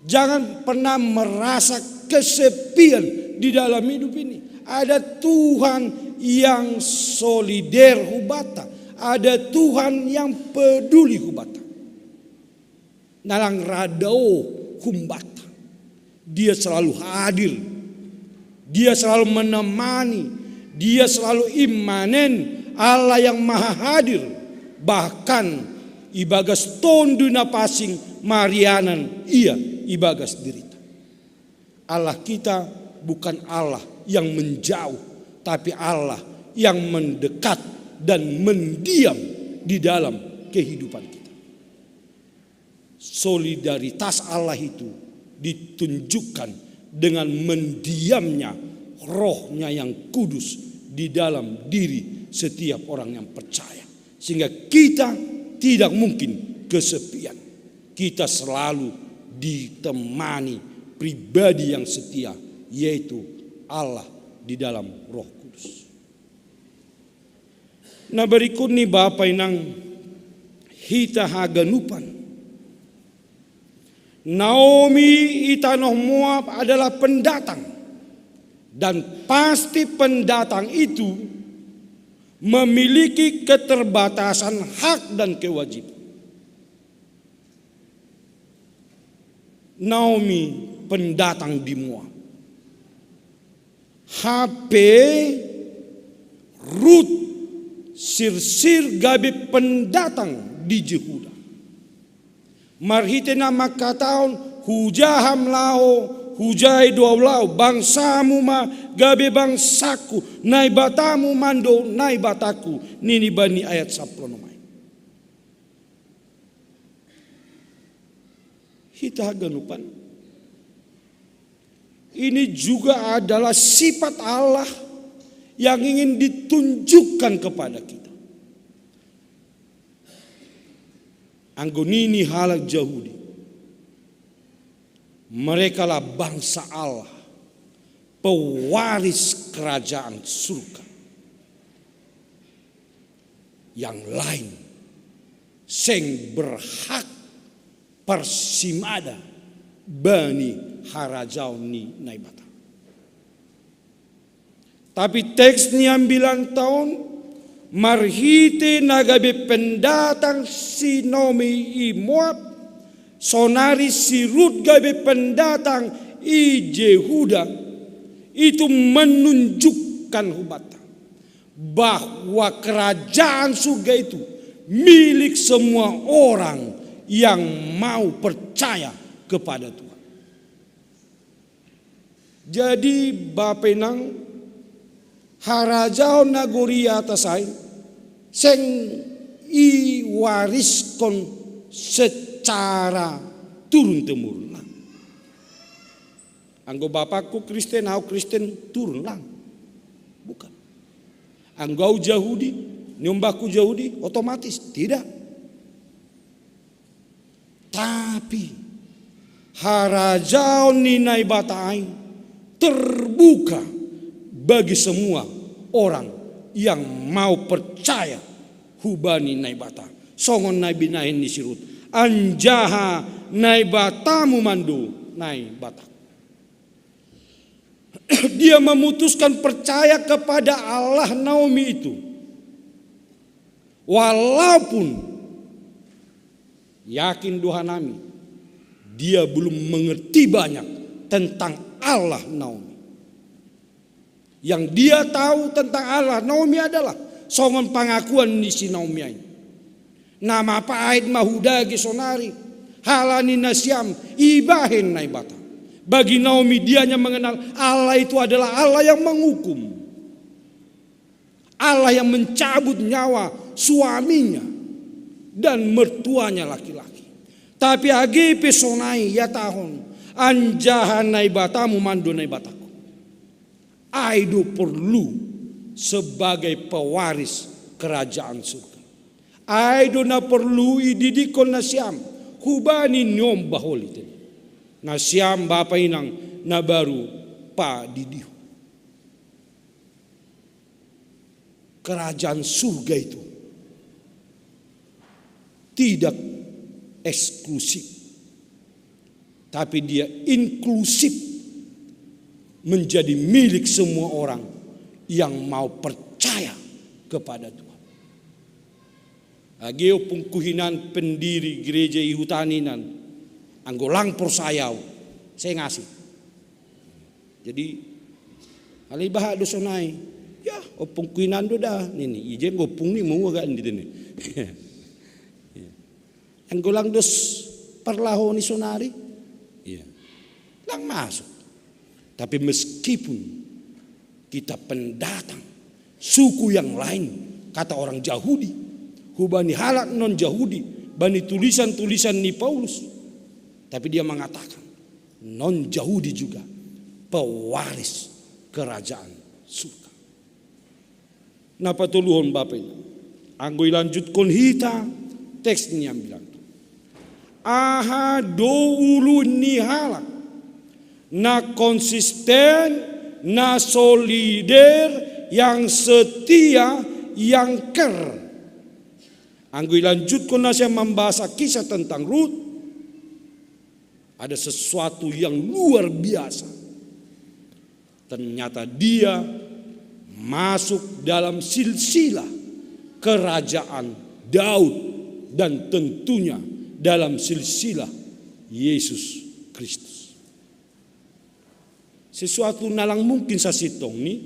Jangan pernah merasa kesepian di dalam hidup ini. Ada Tuhan yang solider humbanta. Ada Tuhan yang peduli humbanta. Na lang ra dao humbanta. Dia selalu hadir. Dia selalu menemani. Dia selalu imanen, Allah yang maha hadir. Bahkan ibagas Tonduy Napansing marianan Ia ibagas dirita. Allah kita bukan Allah yang menjauh, tapi Allah yang mendekat dan mendiam di dalam kehidupan kita. Solidaritas Allah itu ditunjukkan dengan mendiamnya Roh-Nya yang Kudus di dalam diri setiap orang yang percaya. Sehingga kita tidak mungkin kesepian. Kita selalu ditemani pribadi yang setia, yaitu Allah di dalam Roh Kudus. Na, berikut ni, Bapa Inang, hita haganupan. Naomi i tanoh Moab adalah pendatang, dan pasti pendatang itu memiliki keterbatasan hak dan kewajiban. Naomi pendatang di Moab. Hape Rut sirsir gabe pendatang di Jehuda. Marhite na mangkatahon, huja ham laho hujai do ahu laho, bangsamu ma gabe bangsaku, Naibatamu mando Naibatangku, nini bani ayat sapuluh onom ai. Hita haganupan, ini juga adalah sifat Allah yang ingin ditunjukkan kepada kita. Anggo nini halak Jahudi, merekalah bangsa Allah, pewaris kerajaan surga. Yang lain seng berhak parsimada bani harajaon ni Naibata. Tapi teks ni ambilan taon, marhite na gabe pendatang si Naomi i Moab, sonari si Rut gabe pendatang i Jehuda, itu menunjukkan hubata bahwa kerajaan surga itu milik semua orang yang mau percaya kepada Tuhan. Jadi Bapa Inang, harajaon nagori atas ai seng iwariskon secara turun temurun. Anggo bapakku Kristen, au Kristen, turun lang. Bukan. Anggo au Jahudi, niombahku Jahudi, otomatis tidak. Tapi harajaon ni Naibata ai terbuka bagi semua orang yang mau percaya hubani Naibata. Songon na binahen ni si Rut, anjaha Naibatamu mando Naibata. Dia memutuskan percaya kepada Allah Naomi itu. Walaupun yakin dohanami, dia belum mengerti banyak tentang Allah Naomi. Yang dia tahu tentang Allah Naomi adalah songon pangakuan ni si Naomi ai. Na mapaait ma hudage sonari, halani nasiam ibahen Naibata. Bagi Naomi, dia hanya mengenal Allah itu adalah Allah yang menghukum. Allah yang mencabut nyawa suaminya dan mertuanya laki-laki. Tapi age pe sonai ihatahon, anjaha Naibatamu mando Naibatangku. Ai do porlu sebagai pewaris kerajaan surga. Ai do na porlu ididikkon nasiam hubani niombah holiten. Nasiam Bapa Inang na baru padidihon. Kerajaan surga itu tidak eksklusif, tapi dia inklusif, menjadi milik semua orang yang mau percaya kepada Tuhan. Age ompungku hinan pendiri gereja i huta ninan, anggo lang porsaya au, seng asing. Jadi, alai bahat do sonai, ya, ompungku hinan do da, nini. Ije ompung ni mua gak di tene. Anggo lang dos parlaho ni sonari, iya, lang masuk. Tapi meskipun kita pendatang suku yang lain, kata orang Jahudi, hubani halak non Jahudi, bani tulisan-tulisan ni Paulus. Tapi dia mengatakan, non Jahudi juga pewaris kerajaan surga. Na patoluhon Bapa Inang, anggo ilanjutkon hita teks ni ambilan. Aha do ulu ni halak na konsisten, na solider, yang setia, yang ker. Anggo ilanjutkon nasiam mambahasa kisah tentang Rut, ada sesuatu yang luar biasa. Ternyata dia masuk dalam silsilah kerajaan Daud dan tentunya dalam silsilah Yesus Kristus. Sesuatu na lang mungkin sasintongni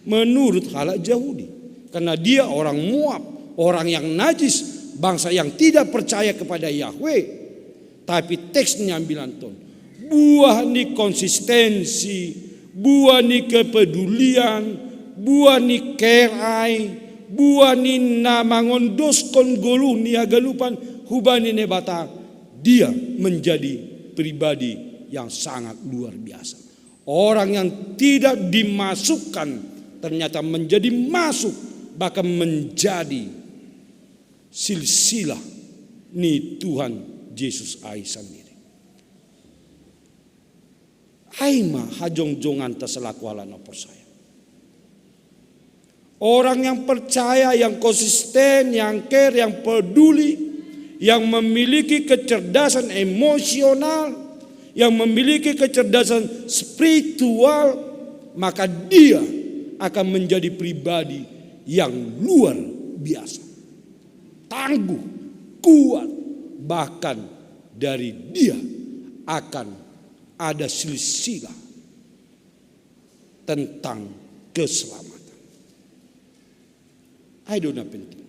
menurut halak Jahudi. Karena dia orang Moab, orang yang najis, bangsa yang tidak percaya kepada Yahweh. Tapi teksnya bilang, ton, buah ni konsistensi, buah ni kepedulian, buah ni kerai, buah ni na mangondoskon goluh ni hagalupan hubani Naibata, dia menjadi pribadi yang sangat luar biasa. Orang yang tidak dimasukkan ternyata menjadi masuk, bahkan menjadi silsilah ni Tuhan Yesus ai sandiri. Ai ma hajongjonganta selaku halak na porsaya. Orang yang percaya, yang konsisten, yang care, yang peduli, yang memiliki kecerdasan emosional, yang memiliki kecerdasan spiritual, maka dia akan menjadi pribadi yang luar biasa. Tangguh, kuat, bahkan dari dia akan ada silsilah tentang keselamatan. Ai do na penting.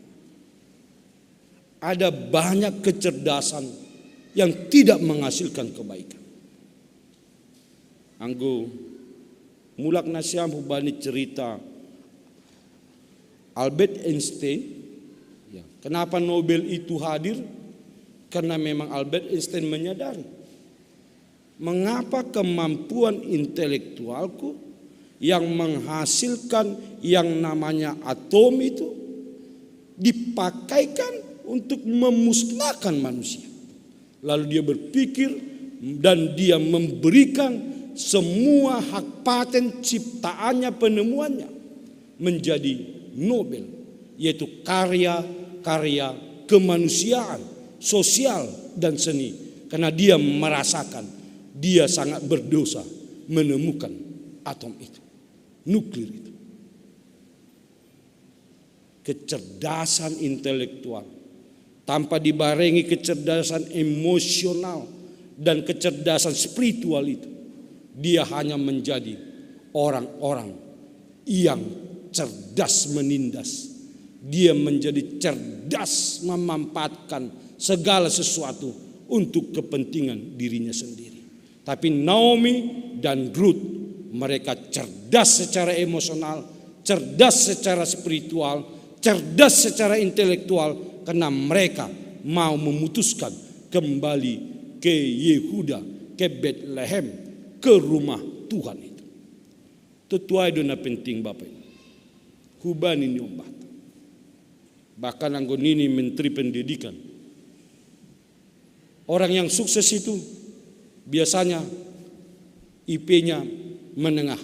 Ada banyak kecerdasan yang tidak menghasilkan kebaikan. Anggo mulak nasiam hubani cerita Albert Einstein, ya, kenapa Nobel itu hadir? Karena memang Albert Einstein menyadari mengapa kemampuan intelektualku yang menghasilkan yang namanya atom itu dipakaikan untuk memusnahkan manusia. Lalu dia berpikir dan dia memberikan semua hak paten ciptaannya, penemuannya menjadi Nobel, yaitu karya-karya kemanusiaan, sosial, dan seni. Karena dia merasakan dia sangat berdosa menemukan atom itu, nuklir itu. Kecerdasan intelektual tanpa dibarengi kecerdasan emosional dan kecerdasan spiritual itu, dia hanya menjadi orang-orang yang cerdas menindas. Dia menjadi cerdas memanfaatkan segala sesuatu untuk kepentingan dirinya sendiri. Tapi Naomi dan Ruth, mereka cerdas secara emosional, cerdas secara spiritual, cerdas secara intelektual, karena mereka mau memutuskan kembali ke Yehuda, ke Bethlehem, ke rumah Tuhan itu. Tutu ai do na penting, Bapak Ibu. Hubani ni ombah. Bahkan anggo nini Menteri Pendidikan, orang yang sukses itu biasanya I P-nya menengah.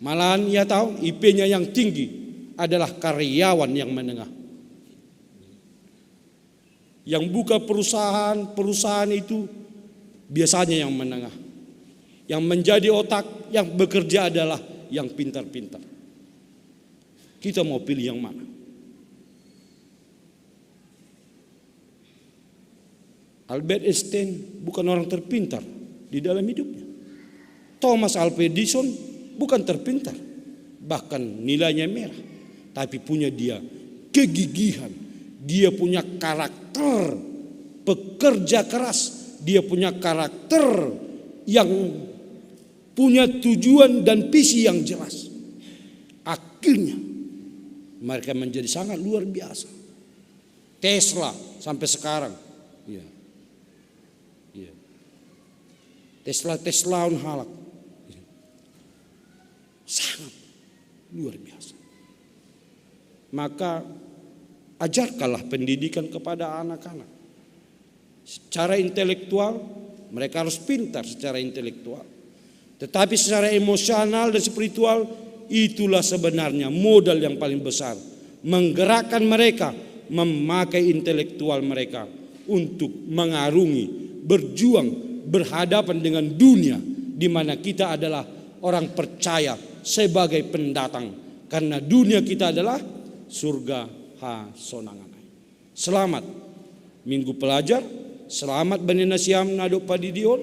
Malahan ia tahu I P-nya yang tinggi adalah karyawan yang menengah. Yang buka perusahaan-perusahaan itu biasanya yang menengah. Yang menjadi otak yang bekerja adalah yang pintar-pintar. Kita mau pilih yang mana? Albert Einstein bukan orang terpintar di dalam hidupnya. Thomas Alva Edison bukan terpintar, bahkan nilainya merah, tapi punya dia kegigihan, dia punya karakter pekerja keras, dia punya karakter yang punya tujuan dan visi yang jelas. Akhirnya mereka menjadi sangat luar biasa. Tesla sampai sekarang. Iya. Iya. Tesla, Tesla on halak. Iya. Sangat luar biasa. Maka ajarkanlah pendidikan kepada anak-anak. Secara intelektual, mereka harus pintar secara intelektual. Tetapi secara emosional dan spiritual, itulah sebenarnya modal yang paling besar. Menggerakkan mereka, memakai intelektual mereka untuk mengarungi, berjuang, berhadapan dengan dunia di mana kita adalah orang percaya sebagai pendatang. Karena dunia kita adalah surga hasonangan. Selamat Minggu Pelajar, selamat bani nasiam na dob padidion.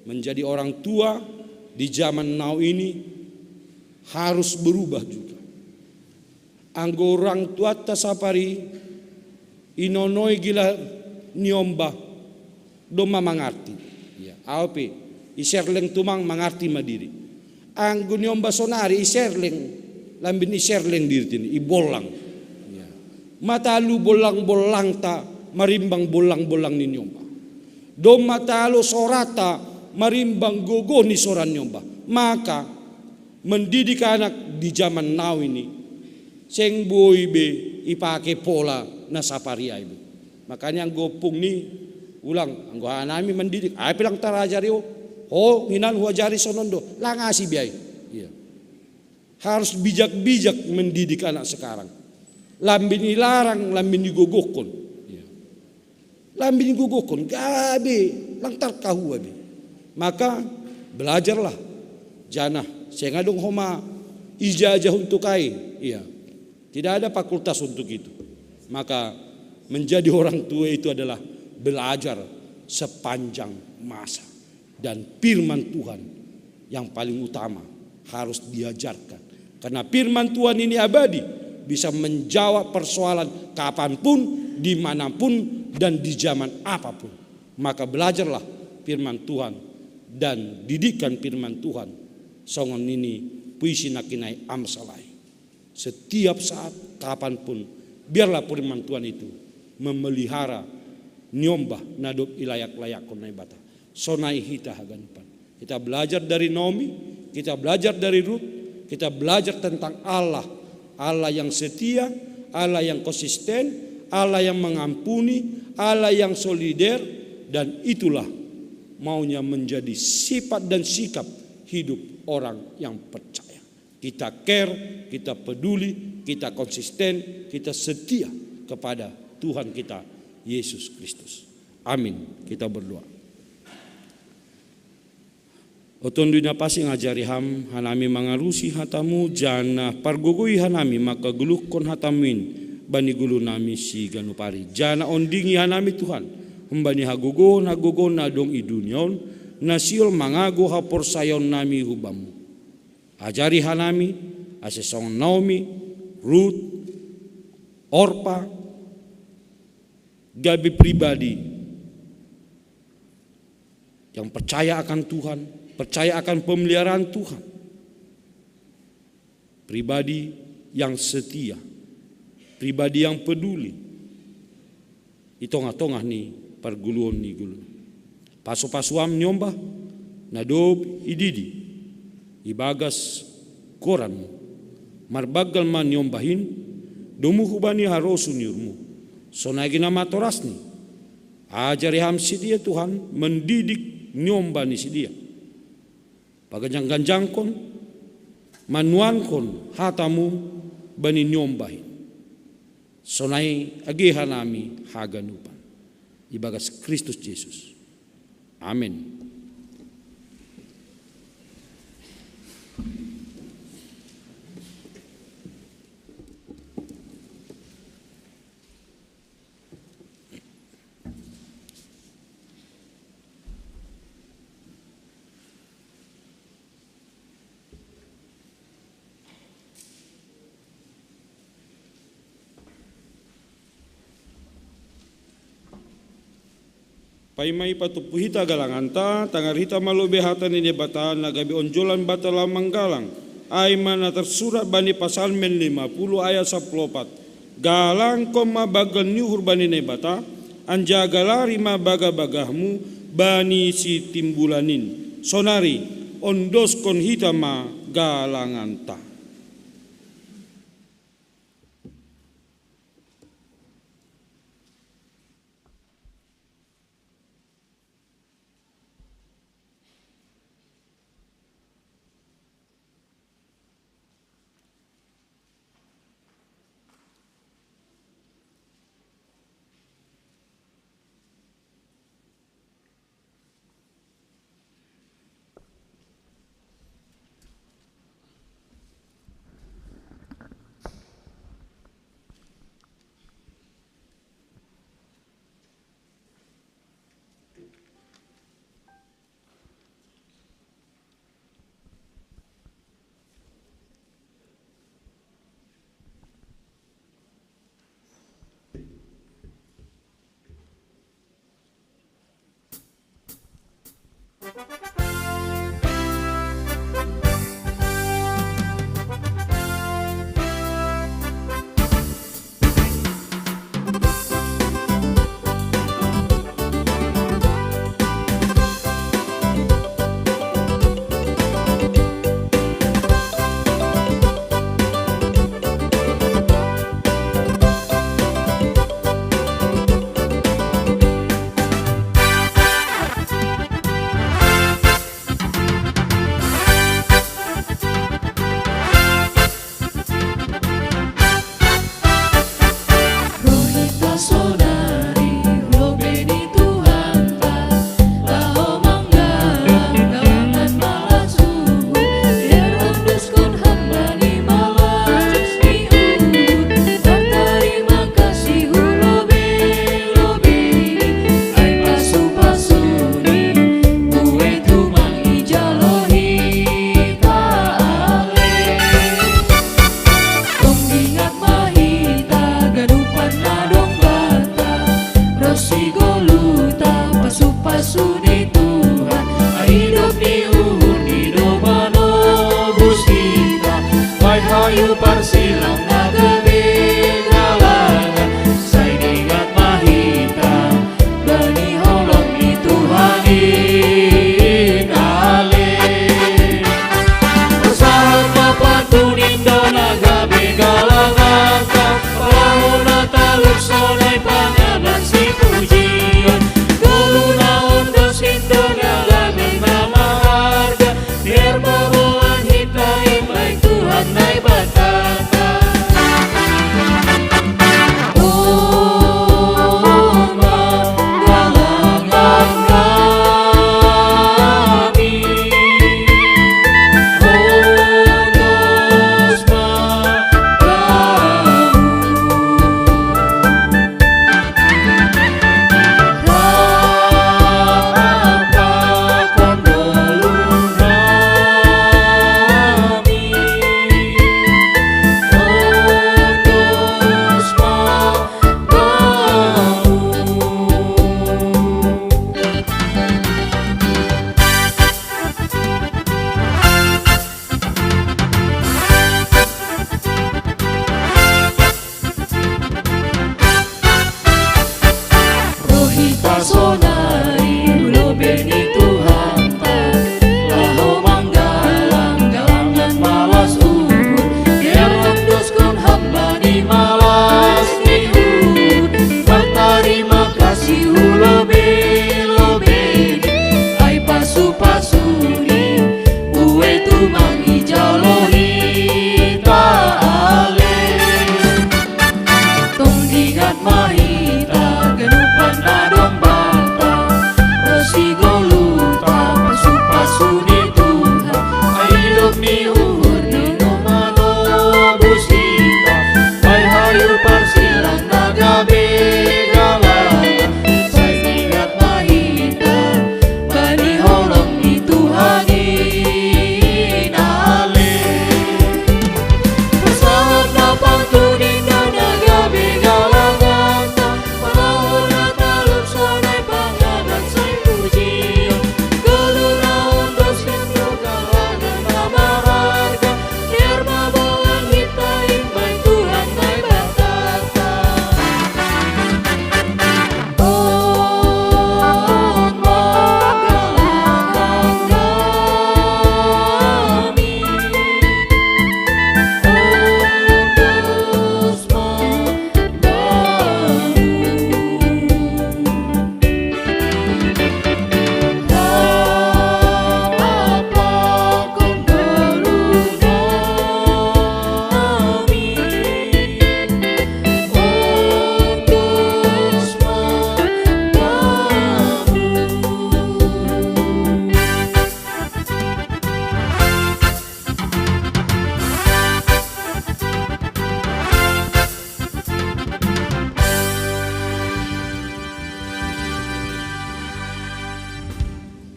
Menjadi orang tua di zaman now ini harus berubah juga. Anggo orang tuanta sapari, inonoi gila niomba, domma mangarti. Ya, au pe, iserleng tumang mangarti ma diri. Anggo niomba sonari iserleng, lambin iserleng diri tini, ibollang. Ya. Matalu bollang-bollangta marimbang bollang-bollang ni niomba. Domma talu sorata marimbang gogo ni sora niomba. Maka mendidik anak di zaman now ini, seng boi be ipake pola na sapari ai be. Makanya anggo ompung ni ulang, anggo hanami mendidik, ai pe lang tarajari ho, ho hinan huajari sonon do, lang asi be ai. Iya. Harus bijak-bijak mendidik anak sekarang. Lambin ilarang, lambin igogokkon. Iya. Lambin igogokkon, gabe, lang tarkahua be. Maka belajarlah, janah, seng adong homa ijajah untuk ai. Iya. Tidak ada fakultas untuk itu. Maka menjadi orang tua itu adalah belajar sepanjang masa. Dan firman Tuhan yang paling utama harus diajarkan. Karena firman Tuhan ini abadi, bisa menjawab persoalan kapanpun, dimanapun, dan di zaman apapun. Maka belajarlah firman Tuhan dan didikkan firman Tuhan. Songon nini puisi na kinae Amsal ai. Setiap saat, kapanpun, biarlah firman Tuhan itu memelihara niombah na dob ilayak-layakkon Naibata. Sonai hita haganupan. Kita belajar dari Naomi, kita belajar dari Rut, kita belajar tentang Allah. Allah yang setia, Allah yang konsisten, Allah yang mengampuni, Allah yang solider, dan itulah maunya menjadi sifat dan sikap hidup orang yang percaya. Kita care, kita peduli, kita konsisten, kita setia kepada Tuhan kita, Yesus Kristus. Amin. Kita berdoa. O Tonduy Napansing, ajari ham hanami mangalusi hatamu, janah pargogoi hanami mangkagoluhkon hatamu in bani gulunami siganup ari. Janah ondingi hanami Tuhan, humbani hagogohon-hagogohon na adong i dunia on, na sihol mangago haporsayaonnami hu Bamu. Ajari hanami, ase songon Naomi, Rut, Orpa, gabe pribadi yang percaya akan Tuhan, percaya akan pemeliharaan Tuhan. Pribadi yang setia, pribadi yang peduli, i tongah-tongah ni pargoluhon ni goluhna. Pasu-pasu am niombah, na dob ididi, ibagas goranmu. Marbanggal ma niombah in, domu hubani harosuh ni uhurmu. Sonai gena ma torasni. Ajari ham sidea Tuhan, mendidik niombah ni sidea. Paganjang-ganjangkon, manuankon hatamu bani niombah in. Sonai age hanami haganupan. Ibagas Kristus Jesus. Amen. Paima ipatumpu hita galanganta, tangar hita ma lobei hata ni Naibata na gabe onjolan banta laho manggalang. Ai ma na tarsurat bani Pasalmen lima puluh ayat sampulu opat. Galangkon ma banggal ni uhur bani Naibata, anjaha galari ma bagah-bagahmu bani Sitimbulan in. Sonari, ondoskon hita ma galanganta.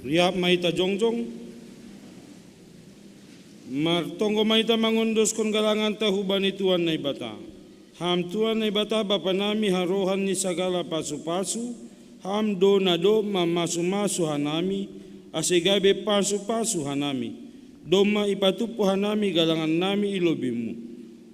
Riap ma hita jongjong. Martonggo ma hita mangondoskon galanganta hubani Tuhan Naibata. Ham Tuhan Naibata Bapa nami, harohan ni sagala pasu-pasu, Ham do na dob mamasu-masu hanami, ase gabe pasu-pasu hanami. Domma ipatumpu hanami galangannami i lobeimu.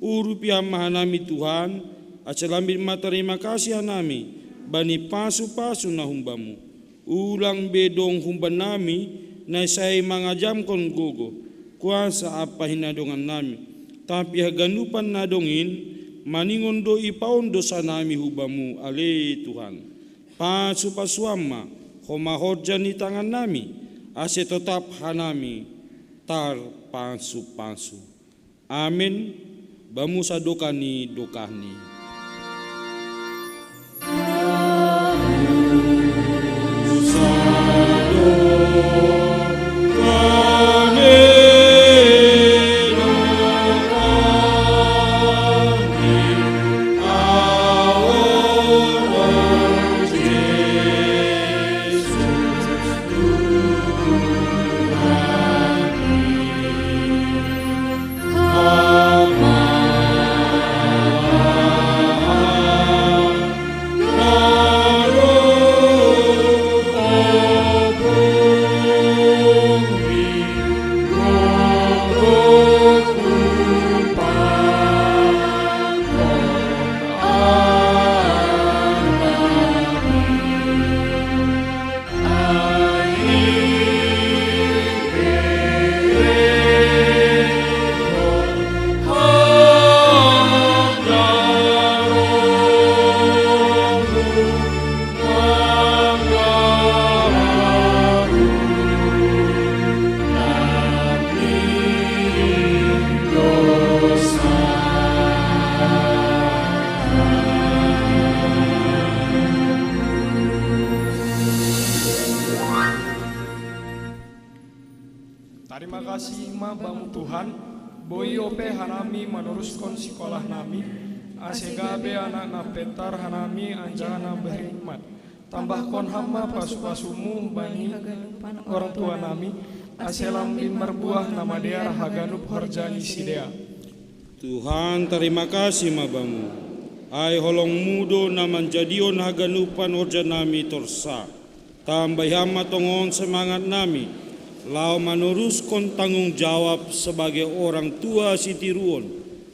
Urupi Ham ma hanami Tuhan, ase lambin ma tarima kasih hanami bani pasu-pasu na humbamu. Ulang be dong humbannami na sai mangajamkon gogo, kuasa ampa hinadongannami. Tapi haganupan na dong in, maningon do ipaon dosanami hubamu ale Tuhan. Pasu-pasuam ma homa horja ni tangannami, ase totap hanami tarpasu-pasu. Amen. Bamu sadokah ni dokahni. Tarima kasih ma Bamu Tuhan, boi ope hanami manoruskon sikolah nami, ase gabe anak na pentar hanami anjaha na berhikmat. Tambahkon Ham ma pasu-pasumu bani orang tua nami, ase lambin marbuah na madear haganup horja ni sidea. Tuhan, tarima kasih ma Bamu. Ai holongmu do na manjadihon haganupan horja nami torsa. Tambahi Ham ma tongon semangat nami, laho manoruskon tanggung jawab sebagai orang tua sitiruon,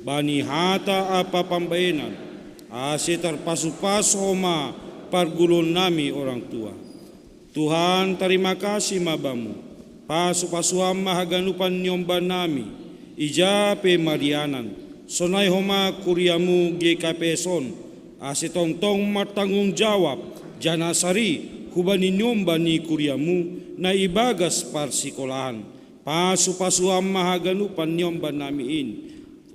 bani hata ampa pambahenan, ase tarpasu-pasu homa parguluon nami orang tua. Tuhan, tarima kasih ma Bamu. Pasu-pasu Ham ma haganupan niombah nami, ija pe marianan, sonai homa kuriamu G K P S on, ase tongtong martanggung jawab, janah sari hubani niombah ni kuriamu na ibagas parsikolahan. Pasu-pasu Ham ma haganupan niombah nami in,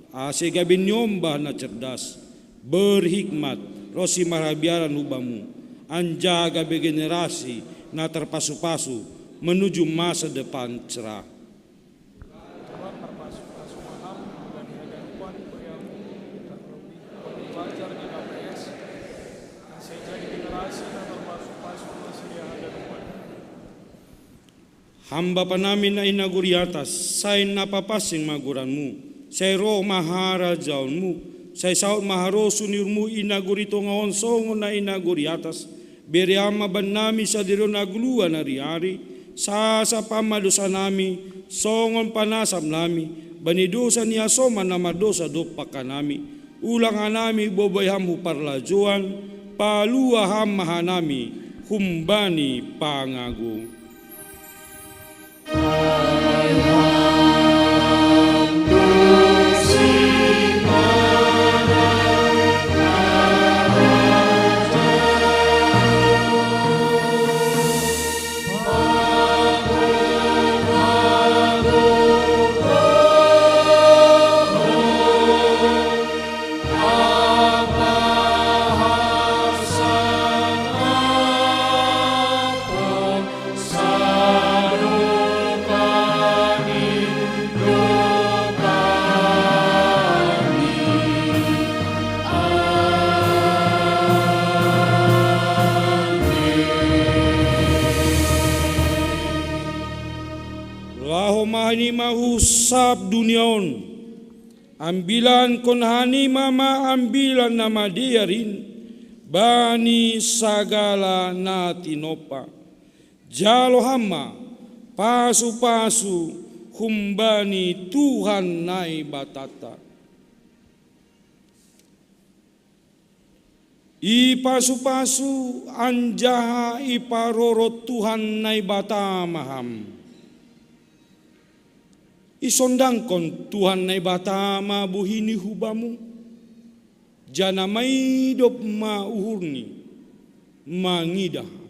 ase gabe niombah na cerdas, berhikmat, ronsi marhabiaran hu Bamu, anjaha gabe generasi na tarpasu-pasu menuju masa depan cerah. Tuhan, marpasu-pasu ma Ham hubani haganupan kuriamu, tarlobih pelajar G K P S, ase jadi generasi na tarpasu-pasu masidia haganupan. Ham Bapa nami na i nagori atas, sai na papansing ma goranmu, sai roh ma harajaonmu, sai saut ma harosuh ni uhurmu i nagori tonga on songon na i nagori atas. Bere Ham ma bannami sadari on hagoluhan ari-ari, sasap Ham ma dosanami, songon panasap nami bani dosa ni hasoman na mardousa dompak hanami. Ulang hanami boi-boi Ham hu parlajouan, palua Ham ma hanami humbani pangago. Hanima husap dunia on, ambilankon hanima ma ambilan na madear in bani sagala na tinompa. Jalo ham ma pasu-pasu humbani Tuhan Naibatanta. Ipasu-pasu anjaha iparorot Tuhan Naibata ma ham. Isondangkon Tuhan Naibata ma bohi-Ni hu bamu, janah maidop ma uhur-Ni mangidah ham.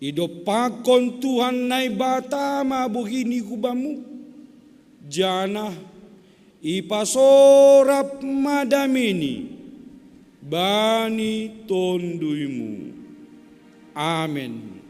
Idompakkon Tuhan Naibata ma bohi-Ni hu bamu, janah ipasorap ma dame-Ni bani tonduymu. Amen.